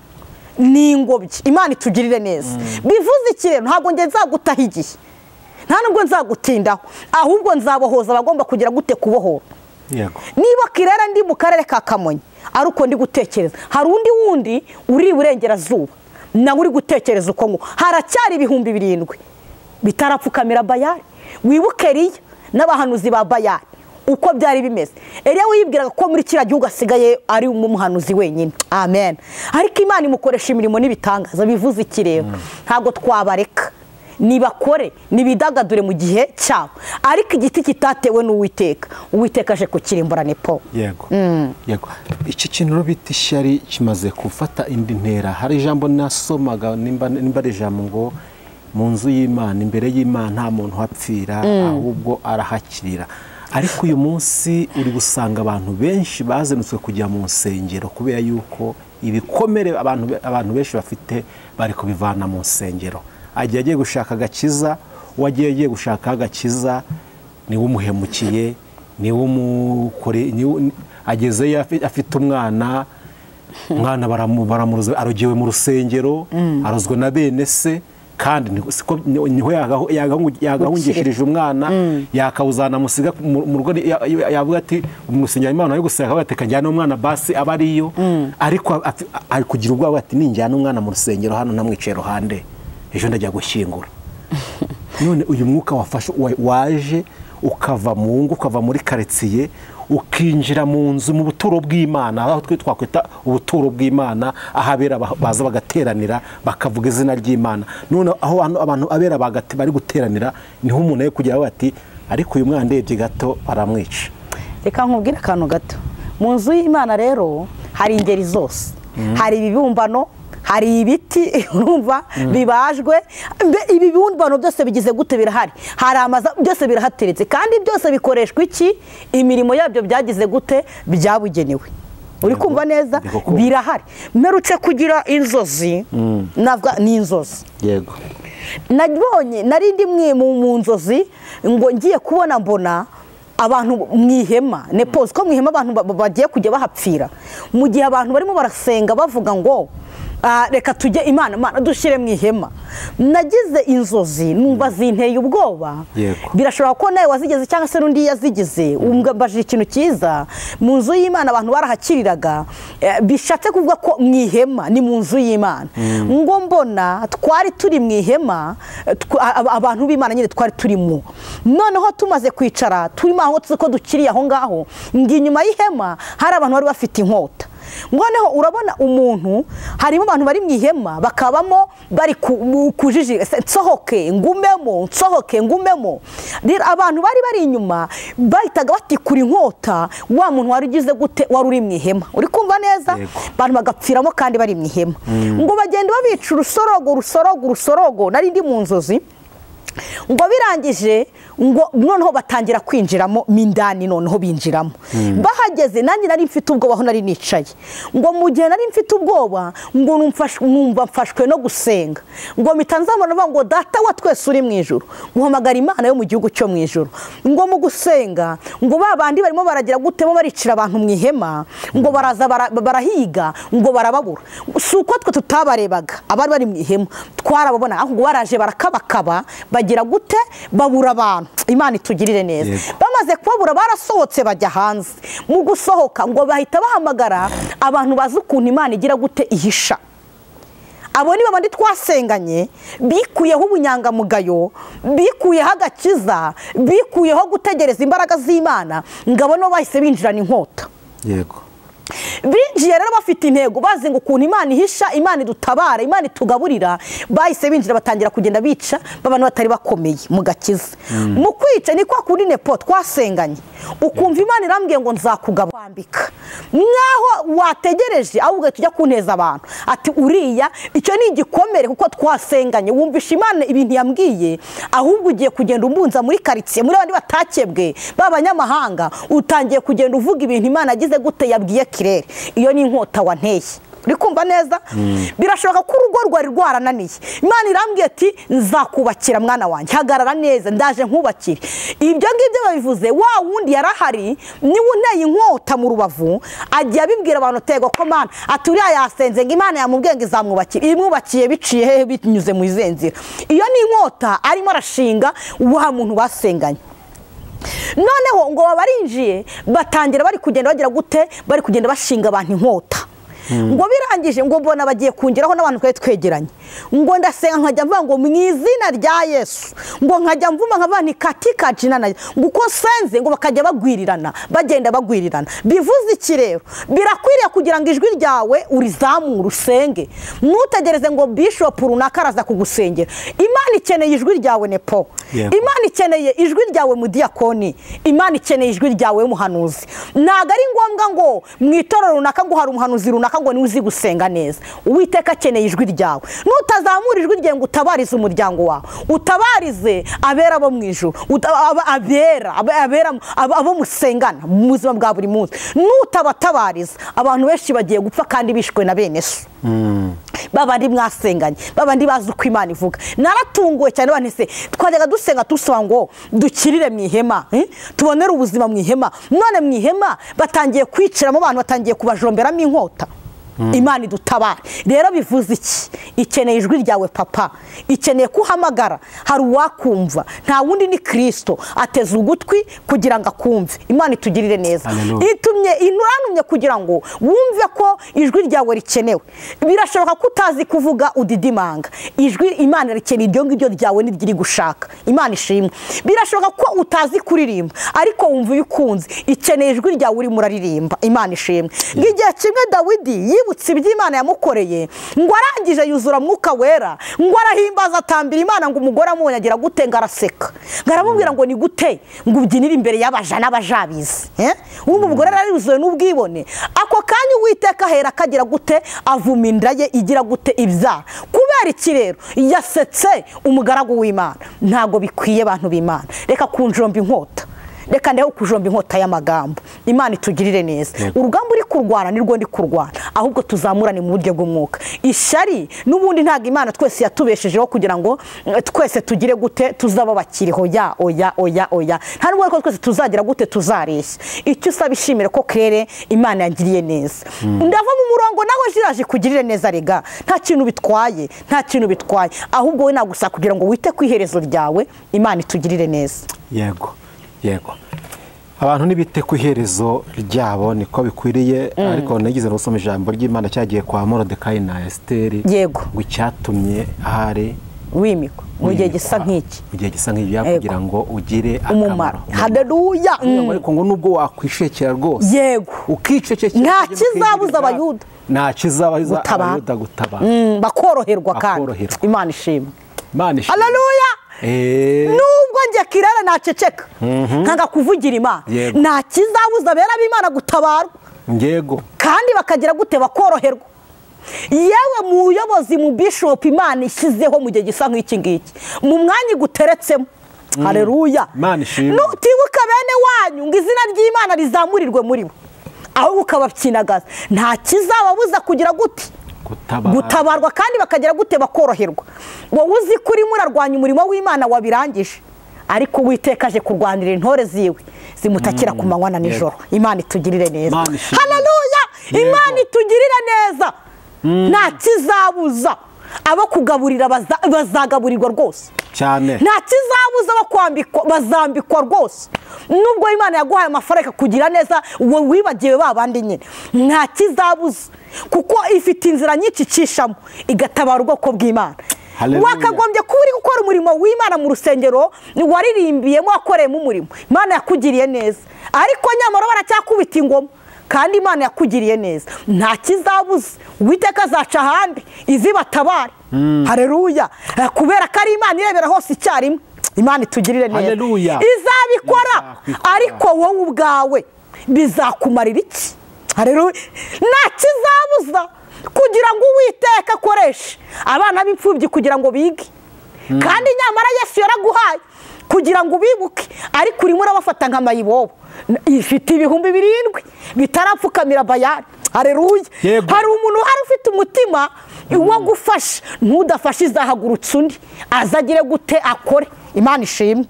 ni ingobyi. Imana itugirire neza. Bivuze iki rero? Ntabwo njye nzagutaha igihe, nta nubwo nzagutindaho, ahubwo nzabohoza abagomba kugira gute kubohora. Niba kirera ndi mu karere ka Kamonyi ari uko ndi gutekereza, hari undi wundi uri iburengerazuba nawe uri gutekereza uko ngo haracyari 7,000 bitarapfukamira Bayali. Wibuke Eliya n'abahanuzi ba Bayali uko byari bimeze. Eliya wibwiraga ko muri kiriya gihugu asigaye ari umuhanuzi wenyine. Amen. Ariko Imana imukoresha imirimo n'ibitangaza. Bivuze iki rero? Ntabwo twabareka, nibakore, nibidagadure mu gihe cyabo, ariko igiti kitatewe n'Uwiteka, Uwiteka aje kukirimbura. Nepo. Yego. Yego. Iki kintu bita ishyari kimaze gufata indi ntera. Hari ijambo nasomaga, nimba ari ijambo ngo mu nzu y'Imana, imbere y'Imana nta muntu uhapfira, ahubwo arahakirira. Ariko uyu munsi uri gusanga abantu benshi bazenutswe kujya mu nsengero kubera yuko ibikomere abantu benshi bafite bari kubivana mu nsengero. Agiye gushaka agakiza, uwagiye gushaka agakiza niwe umuhemukiye, niwe umukore, agezeyo afite umwana, umwana baramuroze, arogewe mu rusengero, arozwe na bene se, kandi niho yagahungishirije umwana, yakawuzana musiga mu rugo, yavuga ati mu rusengero Imana yo gusenga, ati kajyana umwana basi aba ariyo, ariko ari kugira ubwoba ati ninjyana umwana mu rusengero hano namwicaye iruhande, ejo ndajya gushyingura. None uyu mwuka wafashe waje ukava mu ngo, ukava muri quartier, ukinjira mu nzu, mu buturo bw'Imana, aho twe twakwita ubuturo bw'Imana, ahabera baza bagateranira bakavuga izina ry'Imana. None aho abantu abera bagati bari guteranira, niho umuntu ye kugira bati ariko uyu mwana ndebye gato aramwica. Reka nkubwire akantu gato. Mu nzu y'Imana rero hari ingeri zose, hari ibibumbano, hari ibiti urumva bibajwe, ibibumbano byose bigize gute birahari, hari amaza byose birahateretse, kandi byose bikoreshwa iki? Imirimo yabyo byagize gute byabugenewe. Uri kumva neza? Birahari. Mperutse kugira inzozi, navuga ni inzozi. Yego. Nabonye nari ndi mwe mu nzozi, ngo ngiye kubona mbona abantu mu ihema, nepoze ko mu ihema abantu bagiye kujya bahapfira, mu gihe abantu barimo barasenga bavuga ngo reka tujye Imana, Imana dushyire mu ihema. Nagize inzozi numva zinteye ubwoba. Birashobora ko nawe wazigeze cyangwa se n'undi yazigize. Umbaje ikintu cyiza, mu nzu y'Imana abantu barahakiriraga, bishatse kuvuga ko mu ihema ni mu nzu y'Imana. Ngo mbona twari turi mu ihema, abantu b'Imana nyine twari turimo. Noneho tumaze kwicara turimo aho tuzi ko dukiriye aho ngaho, ngi inyuma y'ihema hari abantu bari bafite inkota. Ngoneho urabona umuntu, harimo abantu bari mu ihema bakabamo bari kujijira, nsohoke ngumemo, nsohoke ngumemo. Rero abantu bari bari inyuma bahitaga batikura inkota wa muntu wari ugize gute wari uri mu ihema. Uri kumva neza? Abantu bagapfiramo kandi bari mu ihema. Ngo bagenda babica urusorogo urusorogo urusorogo. Nari ndi mu nzozi, ngo birangije ngo noneho batangira kwinjiramo mindani, noneho binjiramo. Bahageze nanjye nari mfite ubwoba aho nari nicaye. Ngo mu gihe nari mfite ubwoba ngo numva mfashwe no gusenga, ngo mitanzamana ngo data wa twese uri mu ijuru, guhamagara Imana yo mu gihugu cyo mu ijuru. Ngo mu gusenga ngo babandi barimo baragira gute bo baricira abantu mu ihema, ngo baraza barahiga, ngo barababura. Si uko twe tutabarebaga abari bari mu ihema, twarababona, ahubwo baraje barakabakaba bagira gute babura abantu. Imana itugirire neza. Bamaze kubabura barasohotse bajya hanze. Mu gusohoka ngo bahita bahamagara abantu bazi ukuntu Imana igira gute ihisha. Abo ni babandi twasenganye, bikuyeho ubunyangamugayo, bikuyeho agakiza, bikuyeho gutegereza imbaraga z'Imana, ngabo no bahise binjirana inkota. Yego. Binjiye rero bafite intego, bazi ngo ukuntu Imana ihisha, Imana idutabara, Imana itugaburira. Bahise binjira batangira kugenda bica abantu batari bakomeye mu gakiza. Mu kwica ni kwa kundi nepo twasenganye, ukumva Imana irambwiye ngo nzakugaburira, Nkaho wategereje ahubwo tujya kunteza abantu ati uriya icyo ni igikomere kuko twasenganye, wumvisha Imana ibintu yambwiye, ahubwo ugiye kugenda umbunza muri quartier muri abandi batakebwe b'abanyamahanga, utangiye kugenda uvuga ibintu Imana yagize gute yabwiye Kirere. Iyo ni inkota wanteye. Uri kumva neza? Birashoboka ko urugo rwari rwarananiye, Imana irambwiye ati nzakubakira mwana wanjye, hagarara neza ndaje nkubakire. Ibyo ngibyo babivuze wa wundi yarahari, niwe unteye inkota mu rubavu, agiye abibwira abantu tego ko Mana ati uriya yasenze ngo Imana yamubwiye ngo izamwubakire, imwubakiye biciye hehe binyuze mu izenzira. Iyo ni inkota arimo arashinga wa muntu basenganye. Noneho ngo babarinjiye batangira bari kugenda bagira gute, bari kugenda bashinga abantu inkota. Ngo birangije ngo mbona bagiye kungeraho n'abantu twari twegeranye, ngo ndasenga nkajya mvuga ngo mu izina rya Yesu, ngo nkajya mvuma nkava nti katika jina na, ngo uko nsenze ngo bakajya bagwirirana, bagenda bagwirirana. Bivuze iki rero? Birakwiriye kugira ngo ijwi ryawe urizamure usenge, ntutegereze ngo bishop runaka araza kugusengera. Imana ikeneye ijwi ryawe nepo, Imana ikeneye ijwi ryawe mudiyakoni, Imana ikeneye ijwi ryawe muhanuzi. Ntabwo ari ngombwa ngo mu itorero runaka ngo hari umuhanuzi runaka ngo niwe uzi gusenga neza. Uwiteka akeneye ijwi ryawe. Nutazamura ijwi ryawe ngo utabarize umuryango wawe, utabarize abera bo mu ijuru, abera abo musengana mu buzima bwa buri munsi, nutabatabariza abantu benshi bagiye gupfa kandi bishwe na bene so. Babandi mwasenganye, babandi bazi uko Imana ivuga. Naratunguwe cyane banese twajyaga dusenga tusaba ngo dukirire mu ihema, tubonere ubuzima mu ihema, none mu ihema batangiye kwiciramo abantu, batangiye kubajomberamo inkota. Imana idutabara. Rero bivuze iki? Ikeneye ijwi ryawe papa, ikeneye kuhamagara, hari uwakumva, nta wundi ni Kristo, ateze ugutwi kugira ngo akumve. Imana itugirire neza. Itumye inuranumye kugira ngo wumve ko ijwi ryawe rikenewe. Birashoboka ko utazi kuvuga udidimanga, ijwi Imana rikeneye iryo ngiryo ryawe niryo gushaka. Imana ishimwe. Birashoboka ko utazi kuririmba ariko wumva uyikunze, ikeneye ijwi ryawe urimo uraririmba. Imana ishimwe. Ngigihe kimwe Dawidi yibutse iby'Imana yamukoreye, ngo arangije yuzura mwuka wera, ngo arahimbaza atambira Imana, ngo umugore amubonye agira gute, ngo araseka, ngo aramubwira ngo ni gute ngo ubyinire imbere y'abaja n'abajabizi. Ubu umugore yari yuzuye n'ubwibone. Ako kanya Uwiteka ahera akagira gute, avuma inda ye igira gute ibyara. Kubera iki rero yasetse umugaragu w'Imana? Ntago bikwiye bantu b'Imana. Reka kunjomba inkota, reka ndeho kujomba inkota y'amagambo. Imana itugirire neza. Urugamba uri kurwana nirwo ndi kurwana, ahubwo tuzamurane mu buryo bw'umwuka. Ishyari n'ubundi ntago Imana twese yatubeshejeho kugira ngo twese tugire gute, tuzaba bakiriho. Ya oya oya oya, nta nubwo ariko twese tuzagira gute, tuzareshya. Icyo usaba ishimire ko Kirere Imana yangiriye neza. Ndava mu murongo nawe jiraje kugirire neza rega, nta kintu bitwaye, nta kintu bitwaye, ahubwo we nagusa kugira ngo wite ku iherezo ryawe. Imana itugirire neza. Yego yego, abantu nibite ku iherezo ryabo niko bikwiriye. Ariko nagize gusoma ijambo ry'Imana cyagiye kwa Moridekayi na Esiteri, yego, ngo icyatumye ahari wimikwa mu gihe gisa nk'iki, mu gihe gisa nk'iki kugira ngo ugire umumaro. Haleluya. Ariko ngo nubwo wakwishekera rwose, yego, ukicecekera, nta kizabuza Abayuda, nta kizabuza Abayuda gutabara, bakoroherwa kandi. Imana ishimwe. Imana ishimwe. Haleluya. Nubwo njye Kirere naceceka nkanga kuvugira Imana, nta kizabuza abera b'Imana gutabarwa, yego, kandi bakagira gute, bakoroherwa. Yewe muyobozi mu bishop Imana ishyizeho mu gihe gisa nk'iki ngiki, mu mwanya guteretsemo. Haleluya. Nutibuka bene wanyu ngo izina ry'Imana rizamurirwe muri bo, ahubwo ukababyinagaza, nta kizababuza kugira gute, gutabarwa, kandi bakagira gute, bakoroherwa. Wowe uzi ko urimo urarwanya umurimo w'Imana wabirangije, ariko Uwiteka aje kurwanira intore ziwe zimutakira ku manywa na nijoro. Imana itugirire neza. Haleluya. Imana itugirire neza. Nta kizabuza abo kugaburira bazagaburirwa rwose cyane, nta kizabuza abo kwambikwa bazambikwa rwose. Nubwo Imana yaguhaye amafaranga kugira neza, wowe wibagiwe babandi nyine, nta kizabuza, kuko ifite inzira nyinshi icishamo igatabara ubwoko bw'Imana. Wakagombye kuba uri gukora umurimo w'Imana mu rusengero waririmbiyemo, wakoreyemo umurimo, Imana yakugiriye neza, ariko nyamara baracyakubita ingoma kandi Imana yakugiriye neza. Nta kizabuza, Uwiteka azaca ahandi izibatabare. Haleluya. Kubera ko ari Imana irebera hose icyarimwe. Imana itugirire neza. Izabikora, ariko wowe ubwawe bizakumarira iki? Haleluya. Nta kizabuza kugira ngo Uwiteka akoreshe abana b'imfubyi kugira ngo bige. Kandi nyamara Yesu yaraguhaye kugira ngo ubibuke, ariko urimo urabafata nka mayibobo. Ifite 7,000 bitarapfukamira Bayali. Haleluya. Hari umuntu uhari ufite umutima wo gufasha, ntudafashe izahagurutse undi azagire gute akore. Imana ishimwe.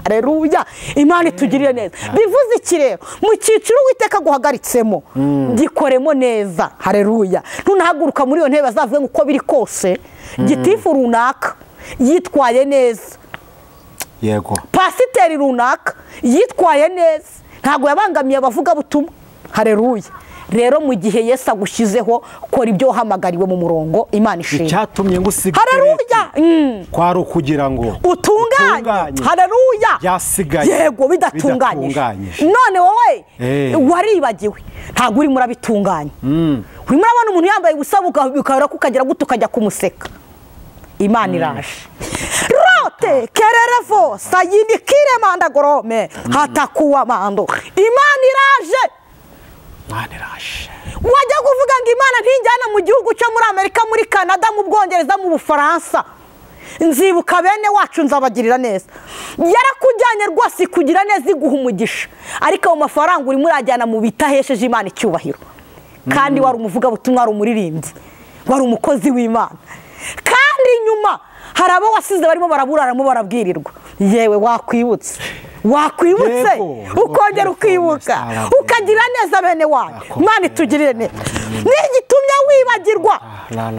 Haleluya. Imana itugirire neza. Bivuze iki rero? Mu cyiciro Uwiteka guhagaritsemo, gikoremo neza. Haleluya. Ntunahaguruka muri iyo ntebe bazavuge ngo uko biri kose gitifu runaka yitwaye neza. Yego. Pasiteri runaka yitwaye neza, ntabwo yabangamiye abavuga butumwa. Haleluya. Rero mu gihe Yesu agushyizeho, kora ibyo wahamagariwe mu murongo. Imana ishimwe. Icyatumye ngusiga. Haleluya. Kwari ukugira ngo utunganye. Haleluya. Byasigaye. Yego, bidatunganyije. None wowe waribagiwe, ntabwo urimo urabitunganya. Urimo urabona umuntu yambaye ubusa ukabura kukagira gute ukajya kumuseka. Imana iraje. Rote kererevo sayini kiremanda gorome hatakuwa mando. Imana iraje. Wajya kuvuga ngo Imana ntijyana mu gihugu cyo muri Amerika, muri Canada, mu Bwongereza, mu Bufaransa, nzibuka bene wacu nzabagirira neza. Yarakujyanye rwose kugira neza iguha umugisha, ariko ayo mafaranga urimo urajyana mu bitahesheje Imana icyubahiro. Kandi wari umuvugabutumwa, wari umuririmbyi, wari umukozi w'Imana. Kandi nyuma hari abo wasize barimo baraburaramo barabwirirwa. Yewe wakwibutse, wakwibutse ukongera ukibuka ukagira neza bene wanyu. Imana itugirire neza. N'igitumye wibagirwa,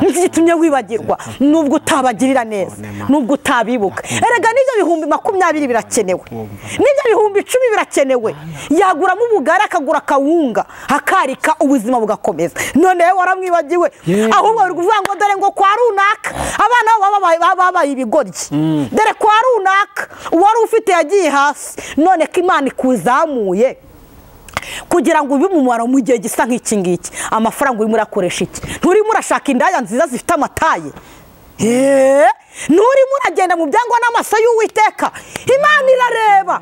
n'igitumye wibagirwa nubwo utabagirira neza, nubwo utabibuka. Erega n'ibyo 20,000 birakenewe, n'ibyo 10,000 birakenewe. Yaguramo ubugari, akagura akawunga, akarika, ubuzima bugakomeza. None waramwibagiwe, ahubwo bari kuvuga ngo dore ngo kwa runaka abana babo babaye ibigoryi, dore kwa runaka uwari ufite yagiye hasi. None ko Imana ikuzamuye kugira ngo ube umumaro mu gihe gisa nk'iki ngiki, amafaranga urimo urakoresha iki? Nturimo urashaka indaya nziza zifite amataye? Nturimo uragenda mu byangwa n'amaso y'Uwiteka? Imana irareba.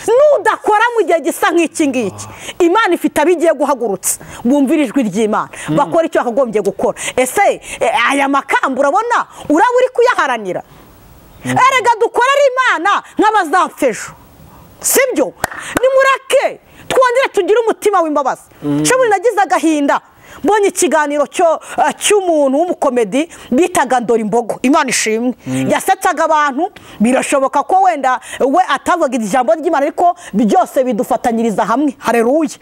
Nudakora mu gihe gisa nk'iki ngiki, Imana ifite abigiye guhagurutsa bumvira ijwi ry'Imana, bakora icyo bakagombye gukora. Ese aya makamba urabona uraba uri kuyaharanira? Erega dukorera Imana nk'abazapfa ejo, sibyo? Nimureke twongere tugire umutima w'imbabazi. Shobora nagize agahinda mbonye ikiganiro cy'umuntu w'umukomedi bitaga Ndora Imbogo. Imana ishimwe. Yasetsaga abantu, birashoboka ko wenda we atavuga ijambo ry'Imana, ariko byose bidufatanyiriza hamwe. Haleluya.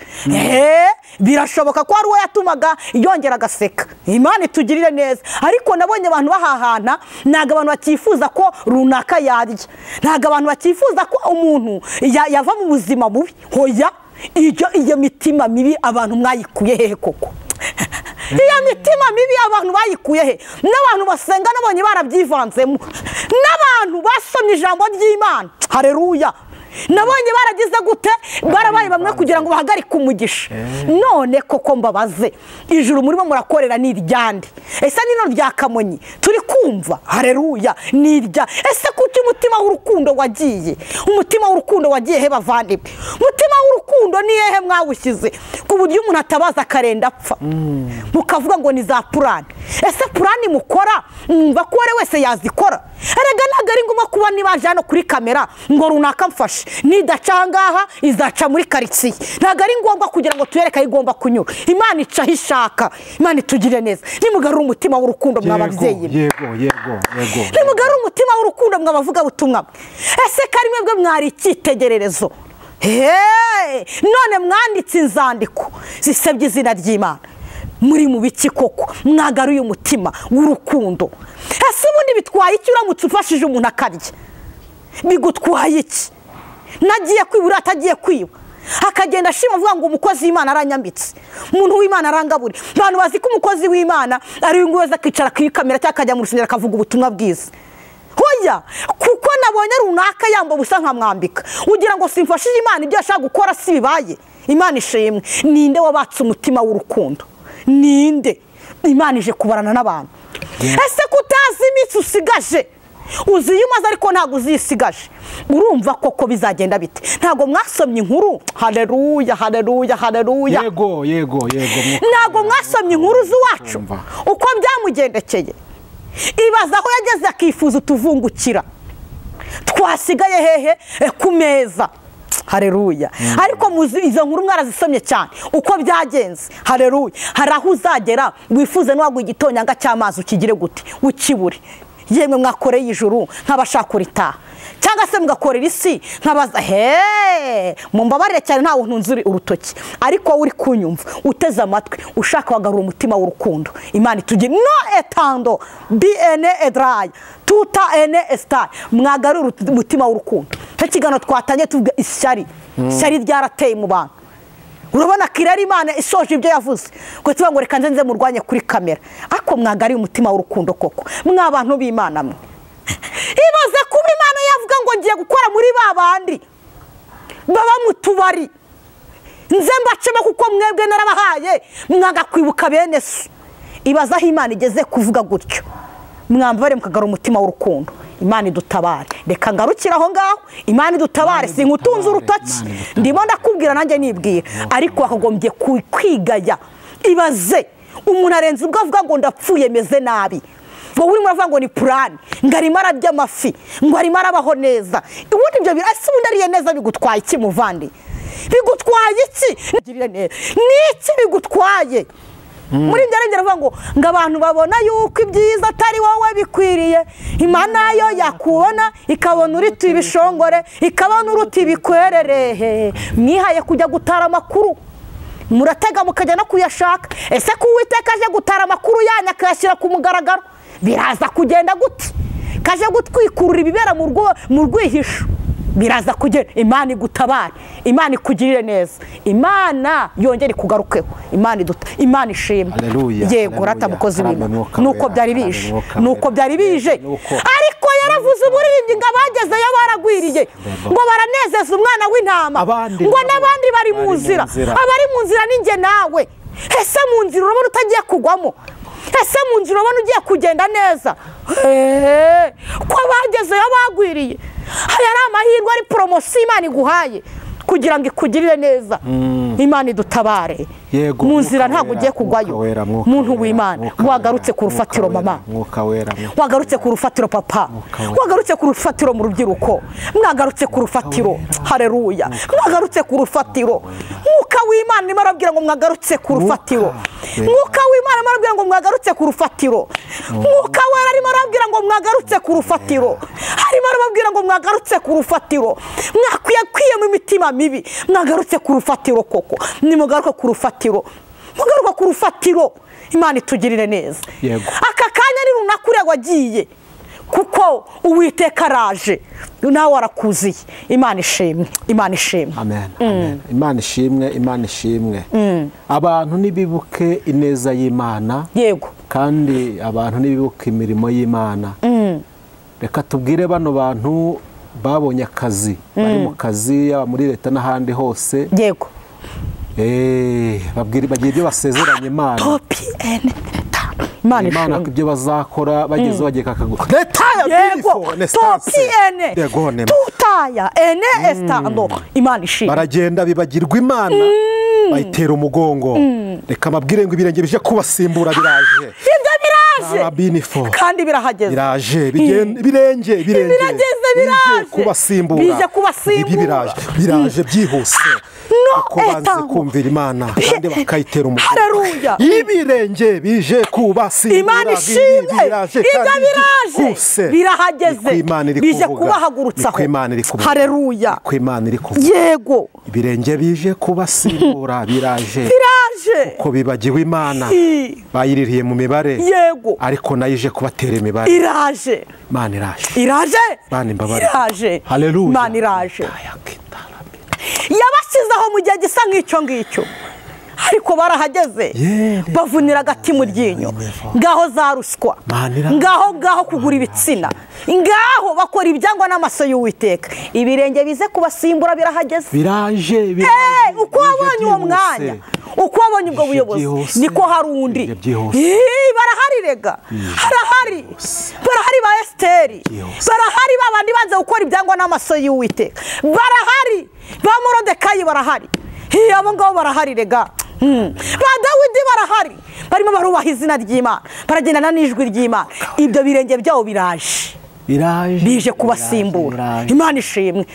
Birashoboka ko ari we yatumaga yongera agaseka. Imana itugirire neza. Ariko nabonye abantu bahahana, ntago abantu bakifuza ko runaka yarya, ntago abantu bakifuza ko umuntu yava mu buzima bubi. Hoya, iyo mitima mibi abantu mwayikuye hehe koko? Iyo mitima mibi abantu bayikuye he? N'abantu basenga nabonye barabyivanzemo, n'abantu basomye ijambo ry'Imana. Haleluya. Nabonye baragize gute, barabaye bamwe kugira ngo bahagarike umugisha. None koko mbabaze, ijuru murimo murakorera ni iryande? Ese nino rya Kamonyi turi kumva? Haleluya. Ni irya. Ese kuki umutima w'urukundo wagiye? Umutima w'urukundo wagiye he bavandimwe? Umutima w'urukundo ni hehe mwawushyize ku buryo umuntu atabaza akarenda apfa? Mukavuga ngo ni za purani. Ese purani mukora mwumva ko uwari wese yazikora? Erega ntabwo ari ngombwa kuba nibaje hano kuri kamera ngo runaka mfashe, nidaca ahangaha izaca muri karitsiye. Ntabwo ari ngombwa kugira ngo tuyereke aho igomba kunyura. Imana ica aho ishaka. Imana itugirire neza. Nimugarure umutima w'urukundo mwa babyeyi. Yego, yego, yego. Nimugarure umutima w'urukundo mwa bavugabutumwa. Ese ko ari mwebwe mwari icyitegererezo? None mwanditse inzandiko zisebya izina ry'Imana. Muri mu biki koko? Mwagaruye umutima w'urukundo. Ese ubundi bitwaye iki uramutse ufashije umuntu akarya? Bigutwaye iki? Nagiye kwibura atagiye kwiba, akagenda ashima avuga ngo umukozi w'Imana aranyambitse, umuntu w'Imana arangabure. Abantu bazi ko umukozi w'Imana ari uyu nguyu akicara kuri kamera cyangwa akajya mu rusengero akavuga ubutumwa bwiza. Hoya, kuko nabonye runaka yamba ubusa nkamwambika, ugira ngo simfashije Imana ibyo ashaka gukora si bibaye. Imana ishimwe. Ninde wabatse umutima w'urukundo? Ninde? Imana ije kubarana n'abantu. Ese kutazi iminsi usigaje? Uzi iyo umaze ariko ntabwo uzisigaje. Urumva koko bizagenda bite? Ntabwo mwasomye inkuru? Haleluya, haleluya, haleluya. Yego, yego, yego. Ntabwo mwasomye inkuru z'iwacu uko byamugendekeye. Ibaza aho yageze akifuza utuvungukira twasigaye hehe ku meza. Haleluya. Ariko muzi izo nkuru mwarazisomye cyane uko byagenze. Haleluya. Hari aho uzagera wifuze n'uwagwa igitonyanga cy'amazi ukigire gute ukibure. Yemwe mwakoreye ijuru nk'abashaka itaha, cyangwa se mugakorera isi nkabaza he mumbabarire cyane ntawe ntunzuri urutoki, ariko uri kunyumva uteze amatwi ushaka wagarura umutima w'urukundo. Imana itugire no etando bn edray tuta ene estar, mwagarura umutima w'urukundo. Cyo kigano twatanye tuvuga ishyari, ishyari ryarateye mu bantu. Urabona kirari Imana isoje ibyo yavuze ko tuba ngo reka nze murwanye kuri kamera, ariko mwagari umutima w'urukundo koko mwa bantu b'Imana mwe. Ibaze kuba Imana yavuga ngo ngiye gukora muri babandi baba mu tubari, nze mbacemo kuko mwebwe narabahaye mwaga kwibuka bene so. Ibaze aho Imana igeze kuvuga gutyo, mwambare mukagara umutima w'urukundo. Imana idutabare. Reka ngarukira aho ngaho. Imana idutabare, sinkutunze urutoki, ndimo ndakubwira nanjye nibwira, ariko wakagombye kwigaya. Ibaze umuntu arenze ubwo avuga ngo ndapfuye meze nabi, ngo urimo uravuga ngo ni plan, ngo arimo ararya amafi, ngo arimo arabaho neza. Ubundi ibyo birasi, ubundi ariye neza bigutwaye iki muvandi? Bigutwaye iki? Ni iki bigutwaye? Muri ibyo arengera avuga ngo abantu babona yuko ibyiza atari wowe bikwiriye, Imana yo yakubona ikabona uruta ibishongore, ikabona uruta ibikwererehe. Mwihaye kujya gutara amakuru, muratega mukajya no kuyashaka. Ese ko Uwiteka aje gutara amakuru yanyu akayashyira ku mugaragaro, biraza kugenda gute? Kaje gutwikurura ibibera mu rwihisho, biraza kugenda. Imana igutabare, Imana ikugirire neza, Imana yongere ikugarukeho, Imana iduta, Imana ishimwe. Yego rata mukozi w'Imana, nuko byari bije, nuko byari bije. Ariko yaravuze umuririmbyi ngo abagezeyo baragwiriye, ngo baranezeza umwana w'intama, ngo n'abandi bari mu nzira. Abari mu nzira ni njye nawe. Ese mu nzira urabona utagiye kugwamo? Ese mu nzira urabona ugiye kugenda neza? Ko abagezeyo bagwiriye. Aya ari amahirwe, ari poromosiyo Imana iguhaye kugira ngo ikugirire neza. Imana idutabare. Mu nzira ntabwo ugiye kugwayo. Muntu w'Imana, wagarutse ku rufatiro mama, wagarutse ku rufatiro papa, wagarutse ku rufatiro mu rubyiruko, mwagarutse ku rufatiro. Haleluya, mwagarutse ku rufatiro. Mwuka w'Imana arimo arabwira ngo mwagarutse ku rufatiro. Mwuka w'Imana arimo arabwira ngo mwagarutse ku rufatiro. Mwuka wera arimo arabwira ngo mwagarutse ku rufatiro. Arimo arababwira ngo mwagarutse ku rufatiro. Mwakwiye kwiyema imitima mibi, mwagarutse ku rufatiro koko. Nimugaruka ku rufatiro, mugaruka ku rufatiro. Imana itugirire neza. Aka kanya ni runaka uriya wagiye, kuko Uwiteka araje nawe arakuziye. Imana ishimwe, Imana ishimwe. Amen, amen. Imana ishimwe, Imana ishimwe. Abantu nibibuke ineza y'Imana. Yego. Kandi abantu nibibuke imirimo y'Imana. Reka tubwire bano bantu babonye akazi, bari mu kazi yaba muri leta n'ahandi hose. Yego. Babwira bagira ibyo basezeranye Imana. Imana ibyo bazakora bageze bagiye kakagura. Baragenda bibagirwa Imana, bayitera umugongo. Reka mabwire ngo ibirenge bije kubasimbura biraje. Ibyo biraje. Kandi birahageze. Biraje, ibirenge birageze, biraje kubasimbura. Bije kubasimbura. Biraje byihuse. Kuko banze kumvira Imana kandi bakayitera umugongo. Haleluya. Ibirenge bije kubasimbura. Imana ishimwe. Ibyo biraje. Birahageze. Bije kubahagurutsaho. Haleluya. Yego. Ibirenge bije kubasimbura biraje. Biraje. Kuko bibagiwe Imana. Bayiririye mu mibare. Yego. Ariko nayo ije kubatera imibare. Iraje. Imana iraje. Iraje. Imana imbabare. Iraje. Haleluya. Imana iraje. Yabashyizeho mu gihe gisa nk'icyo ngicyo, ariko barahageze bavunira agati mu ryinyo. Ngaho za ruswa, ngaho ngaho kugura ibitsina, ngaho bakora ibyangwa n'amaso y'Uwiteka. Ibirenge bize kubasimbura birahageze. Biraje. Uko wabonye uwo mwanya, Uko wabonye ubwo buyobozi niko hari undi. Barahari rega, harahari, barahari ba Esiteri, barahari babandi banze gukora ibyangwa n'amaso y'Uwiteka, barahari ba Morodekayi, barahari abo ngabo, barahari rega ba Dawidi, barahari, barimo barubaha izina ry'Imana, baragendana n'ijwi ry'Imana. Ibyo birenge byabo biraje, bije kubasimbura. Imana ishimwe.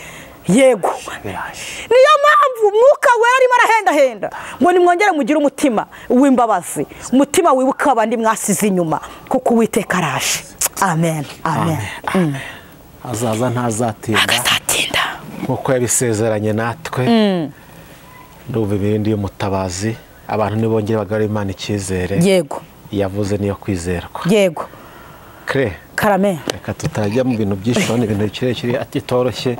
Yego, niyo mpamvu Mwuka Wera arimo arahendahenda ngo nimwongere mugire umutima w'imbabazi, umutima wibuka abandi mwasize inyuma, kuko Uwiteka araje. Amen, amen. Azaza ntazatinda nkuko yabisezeranye natwe. Ndumva ibindi y'umutabazi, abantu nibongere bagarure Imana icyizere. Yego, yavuze niyo kwizerwa. Yego. Kre karame, reka tutajya mu bintu byinshi, ni ibintu kirekire atitoroshye.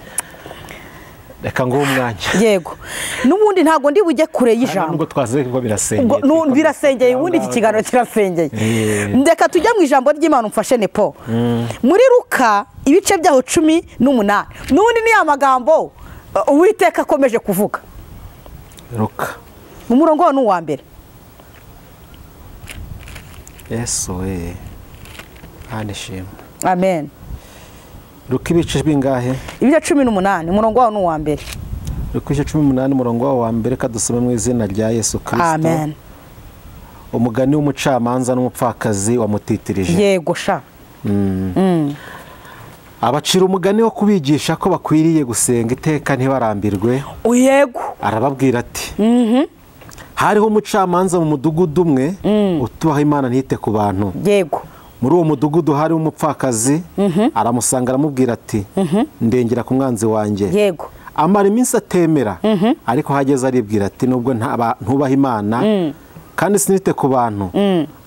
Reka ngo umwanya. Yego, n'ubundi ntago ndi bujye kure y'ijambo. Nubwo twazeye ko birasengeye. Birasengeye, ubundi iki kiganiro kirasengeye. Ndeka tujya mu ijambo ry'Imana umfashe nepo. Muri Luka ibice byaho 18. N'ubundi ni amagambo Uwiteka akomeje kuvuga. Luka. Umurongo ni uwa mbere. Yesu we. Anishimwe. Amen. Luka ibice bingahe? Ibice 18, umurongo wawo ni uwa mbere. Luka ibice 18, umurongo wawo wa mbere, kadusome mu izina rya Yesu Kristo. Amen. Umugani w'umucamanza n'umupfakazi wamutitirije. Yego sha. Abacira umugani wo kubigisha ko bakwiriye gusenga iteka ntibarambirwe. Yego. Arababwira ati: Hariho umucamanza mu mudugudu umwe utubaha Imana ntite ku bantu. Yego. Muri uwo mudugudu hari umupfakazi, aramusanga aramubwira ati: ndengera ku mwanzi wanjye. Yego. Amara iminsi atemera, ariko hageze aribwira ati: nubwo ntubaha Imana kandi sinite ku bantu,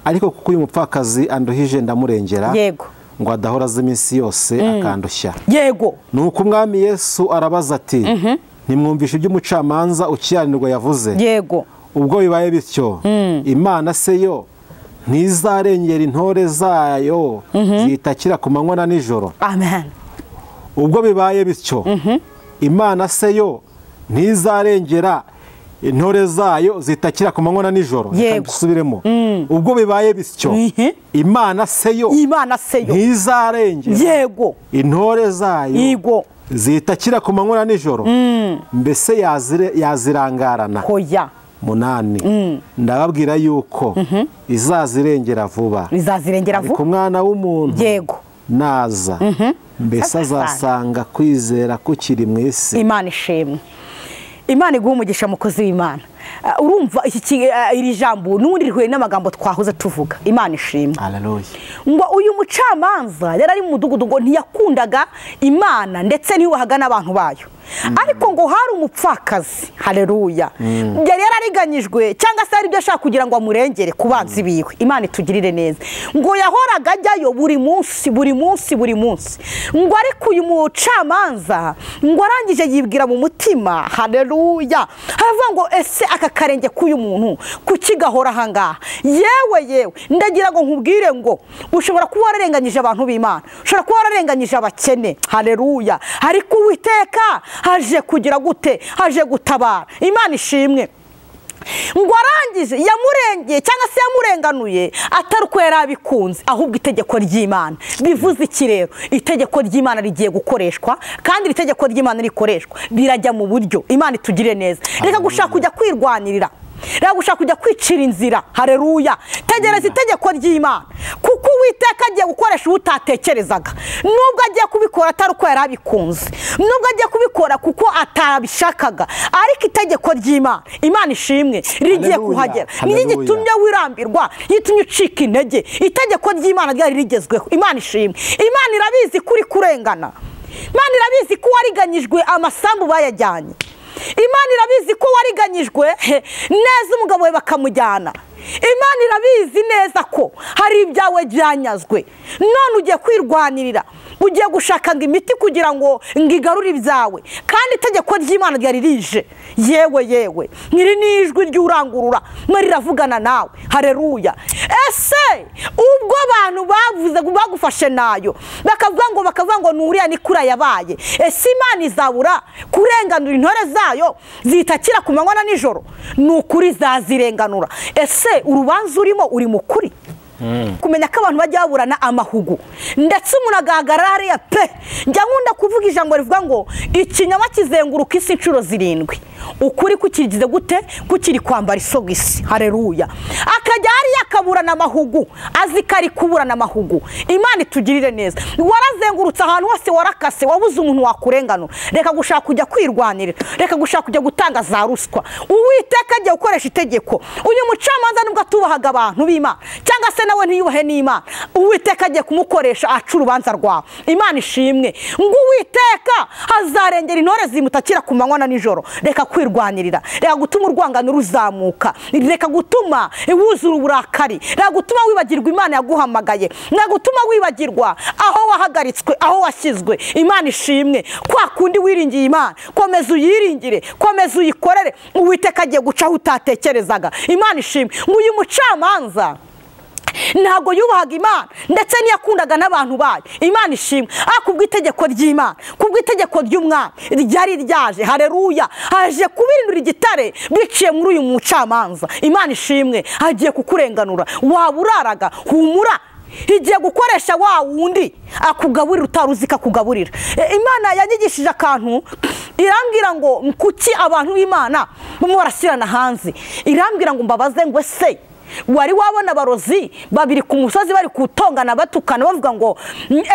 ariko kuko uyu mupfakazi anduhije ndamurengera. Yego. Ngo adahora aza iminsi yose akandushya. Yego. Nuko Umwami Yesu arabaza ati: ntimwumvishe ibyo umucamanza ukiranirwa yavuze? Yego. Ubwo bibaye bityo, Imana se yo ntizarengera intore zayo zitakira ku manywa na nijoro? Amen. Ubwo bibaye bityo, Imana se yo ntizarengera intore zayo zitakira ku manywa na nijoro? Reka dusubiremo. Ubwo bibaye bityo, Imana se yo ntizarengera, yego, intore zayo, yego, zitakira ku manywa na nijoro, mbese yazirangarana? Hoya. 8. Ndababwira yuko izazirengera vuba. Izazirengera vuba. Ariko Umwana w'umuntu, yego, naza, mbese azasanga kwizera kukiri mu isi? Imana ishimwe. Imana iguha umugisha mukozi w'Imana. Urumva iri jambo n'ubundi rihuye n'amagambo twahoze tuvuga. Imana ishimwe. Haleluya. Ngo uyu mucamanza yari ari mu mudugudu, ngo ntiyakundaga Imana ndetse ntiyubahaga n'abantu bayo. Ariko ngo hari umupfakazi, haleluya, yari yarariganyijwe cyangwa se hari ibyo ashaka kugira ngo amurengere ku banzi biwe. Imana itugirire neza. Ngo yahoraga ajyayo buri munsi, buri munsi, buri munsi. Ngo ariko uyu mucamanza ngo arangije yibwira mu mutima, haleluya, aravuga ngo ese aka karenge k'uyu muntu kuki gahora ahangaha? Yewe yewe, ndagira ngo nkubwire ngo ushobora kuba wararenganyije abantu b'Imana, ushobora kuba wararenganyije abakene, haleluya, ariko Uwiteka haje kugira gute? Haje gutabara. Imana ishimwe. Ngo arangije yamurengeye cyangwa se yamurenganuye atari uko yari abikunze, ahubwo itegeko ry'Imana. Bivuze iki rero? Itegeko ry'Imana rigiye gukoreshwa, kandi iri tegeko ry'Imana rikoreshwa birajya mu buryo. Imana itugire neza. Reka gushaka kujya kwirwanirira, reka gushaka kujya kwicira inzira, haleluya. Tegereza itegeko ry'Imana, kuko Uwiteka agiye gukoresha utatekerezaga. Nubwo agiye kubikora atari uko yari abikunze, nubwo agiye kubikora kuko atabishakaga, ariko itegeko ry'Imana, Imana ishimwe, rigiye kuhagera. Niyo gitumye wirambirwa, yitumye ucika intege. Itegeko ry'Imana ryari rigezweho. Imana ishimwe. Imana irabizi kuri kurengana. Imana irabizi ko wariganyijwe amasambu bayajyanye. Imana irabizi ko wariganyijwe neza umugabo we bakamujyana. Imana irabizi neza ko hari ibyawe byanyazwe, none ugiye kwirwanirira. Ugiye gushaka ngo imiti kugira ngo ngigarure ibyawe, kandi itegeko ry'Imana ryari rije. Yewe yewe, nyiri n'ijwi ry'urangurura mwe riravugana nawe. Haleluya. Ese ubwo abantu bavuze bagufashe nayo bakavuga ngo nuriya ni kura yabaye, ese Imana izabura kurenganura intore zayo zitakira ku manywa na nijoro? Ni ukuri zazirenganura. Ese urubanza urimo uri mukuri? Kumenya ko abantu bajya baburana amahugu, ndetse umuntu agahagarara hariya pe. Njya nkunda kuvuga ijambo rivuga ngo ikinyoma kizenguruka isi inshuro 7, ukuri kukigize gute? Kukiri kwambara isogisi. Haleluya. Akajya hariya akaburana amahugu, azi ko ari kuburana amahugu. Imana itugirire neza. Warazengurutse ahantu hose, warakase, wabuze umuntu wakurenganura. Reka gushaka kujya kwirwanirira, reka gushaka kujya gutanga za ruswa. Uwiteka agiye gukoresha itegeko. Uyu mucamanza nubwo atubahaga abantu b'Imana cyangwa se nawe ntiyubahe n'Imana, Uwiteka agiye kumukoresha aca urubanza rwawe. Imana ishimwe. Ngo Uwiteka azarengera intore zimutakira ku manywa na nijoro. Reka kwirwanirira, reka gutuma urwangano ruzamuka, reka gutuma wuzura uburakari, reka gutuma wibagirwa Imana yaguhamagaye, reka gutuma wibagirwa aho wahagaritswe, aho washyizwe. Imana ishimwe. Kwa kundi wiringiye Imana, komeza uyiringire, komeza uyikorere. Uwiteka agiye guca aho utatekerezaga. Imana ishimwe. Ngo uyu mucamanza ntabwo yubahaga Imana, ndetse ntiyakundaga n'abantu bayo. Imana ishimwe. Kubw'itegeko ry'Imana, kubw'itegeko ry'umwami ryari ryaje. Haleluya. Aje kubirindura igitare biciye muri uyu mucamanza. Imana ishimwe. Agiye kukurenganura. Waba uraraga, humura, igiye gukoresha wa wundi akugaburira utari uzi ko akugaburira. Imana yanyigishije akantu, irambwira ngo kuki abantu b'Imana bamwe barashyirana hanze. Irambwira ngo mbabaze ngo ese wari wabona abarozi babiri ku musozi bari kutongana batukana bavuga ngo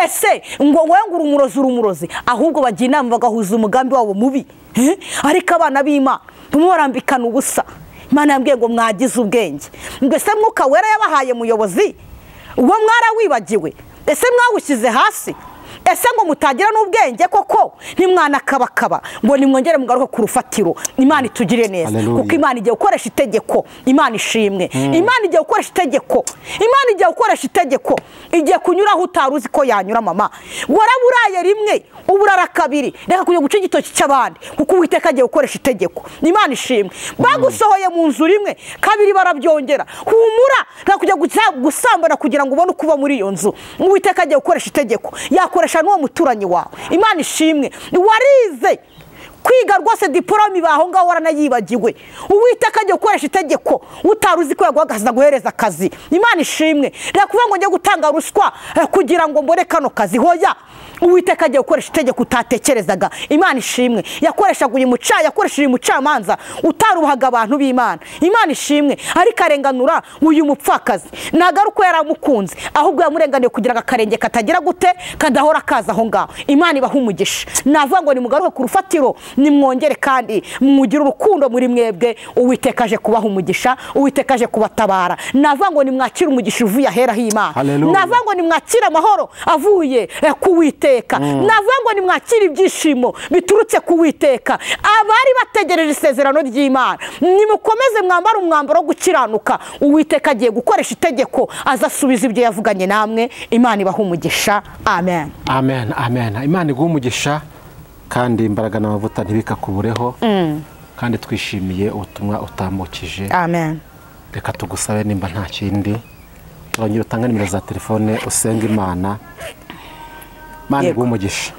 ese ngo wowe ngo uri umurozi, ahubwo bagira inama bagahuza umugambi wabo mubi. Ariko abana b'Imana bamwe barambikana ubusa. Imana yambwiye ngo mwagize ubwenge, mbese Mwuka Wera yabahaye muyobozi, uwo mwarawibagiwe? Ese mwawushyize hasi? Ese ngo mutagira n'ubwenge koko? Ntimwanakabakaba ngo nimwongere mugaruke ku rufatiro. Imana itugire neza, kuko Imana igiye gukoresha itegeko. Imana ishimwe. Imana igiye gukoresha itegeko. Imana igiye gukoresha itegeko. Igiye kunyura aho utari uzi ko yanyura. Mama, waraburaye rimwe, uburara kabiri, reka kujya guca igitoki cy'abandi, kuko Uwiteka agiye gukoresha itegeko. Imana ishimwe. Bagusohoye mu nzu rimwe, kabiri barabyongera. Humura, reka kujya gusambana kugira ngo ubone uko uba muri iyo nzu. Uwiteka agiye gukoresha itegeko. Yakoresha n'uwo muturanyi wawe. Imana ishimwe. Warize kwiga rwose diporome baho ngaho waranayibagiwe. Uwiteka agiye gukoresha itegeko utari uzi ko yaguhagaza guhereza akazi. Imana ishimwe. Reka kuvuga ngo njye gutanga ruswa kugira ngo mbone kano kazi. Hoya, Uwiteka agiye gukoresha itegeko utatekerezaga. Imana ishimwe. Yakoreshaga uyu yakoresheje umucamanza utarubahaga abantu b'Imana. Imana ishimwe. Ariko arenganura uyu mupfakazi. Ntabwo ari uko yaramukunze, ahubwo yamurenganiye kugira ngo akarenge katagira gute, kadahora kaza aho ngaho. Imana ibaha umugisha. Navuga ngo nimugaruke ku rufatiro, nimwongere kandi mugire urukundo muri mwebwe. Uwiteka aje kubaha umugisha, Uwiteka aje kubatabara. Navuga ngo nimwakire umugisha uvuye ahera h'Imana. Navuga ngo nimwakire amahoro avuye ku Uwiteka. Navuga ngo nimwakire ibyishimo biturutse ku Uwiteka. Abari bategereje isezerano ry'Imana, nimukomeze mwambare umwambaro wo gukiranuka. Uwiteka agiye gukoresha itegeko, azasubiza ibyo yavuganye namwe. Imana ibaha umugisha. Amen. Amen. Amen. Imana iguhe umugisha kandi imbaraga n'amavuta ntibikakubureho. Kandi twishimiye ubutumwa utambukije. Amen. Reka tugusabe nimba nta kindi, urongera utanga nimero za telefone usenga Imana. Imana iguhe umugisha.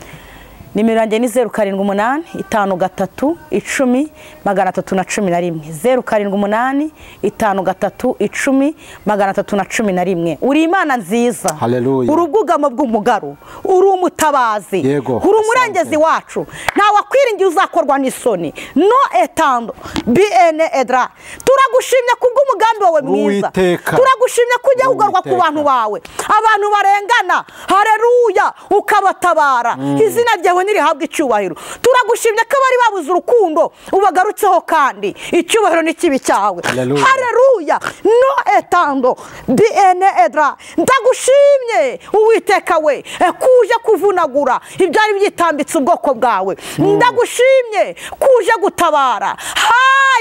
Nimero yanjye ni 078 53 10 311. 078 53 10 311. Uri Imana nziza. Haleluya. Uri ubwugamo bw'umugaru, uri umutabazi, uri umurengezi wacu. Nta wakwiringiye uzakorwa n'isoni. No etando bn edra. Turagushimye kubw'umugambi wawe mwiza. Turagushimye kujya ugarwa ku bantu bawe, abantu barengana. Haleluya, ukabatabara. Izina ryawe nirihabwa icyubahiro. Turagushimye ko abari babuze urukundo ubagarutseho, kandi icyubahiro n'ikibi cyawe. Haleluya. No etando bn edra. Ndagushimye Uwiteka we kuje kuvunagura ibyari byitambitse ubwoko bwawe. Ndagushimye kuje gutabara.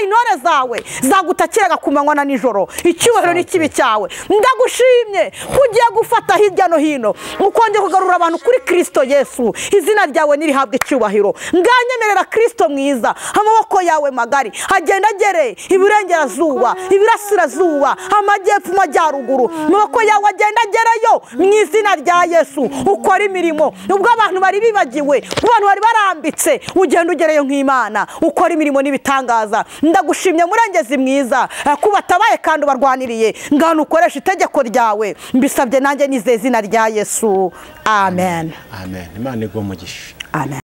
Utabaye intore zawe zagutakiraga ku manywa na nijoro. Icyubahiro n'ikibi cyawe. Ndagushimye ko ugiye gufata hirya no hino, ukongera kugarura abantu kuri Kristo Yesu. Izina ryawe nirihabwe icyubahiro. Nganyemerera Kristo mwiza, amaboko yawe magari agenda agere iburengerazuba, ibirasirazuba, amajyepfo, amajyaruguru. Amaboko yawe agenda agerayo mu izina rya Yesu. Ukora imirimo ubwo abantu bari bibagiwe, abantu bari barambitse, ugenda ugereyo nk'Imana, ukora imirimo n'ibitangaza. Ndagushimye murengezi mwiza, kubatabaye kandi ubarwaniriye. Ngano ukoresha itegeko ryawe, mbisabye nanjye nizeye izina rya Yesu. Amen. Amen. Imana iguhe umugisha. Amen.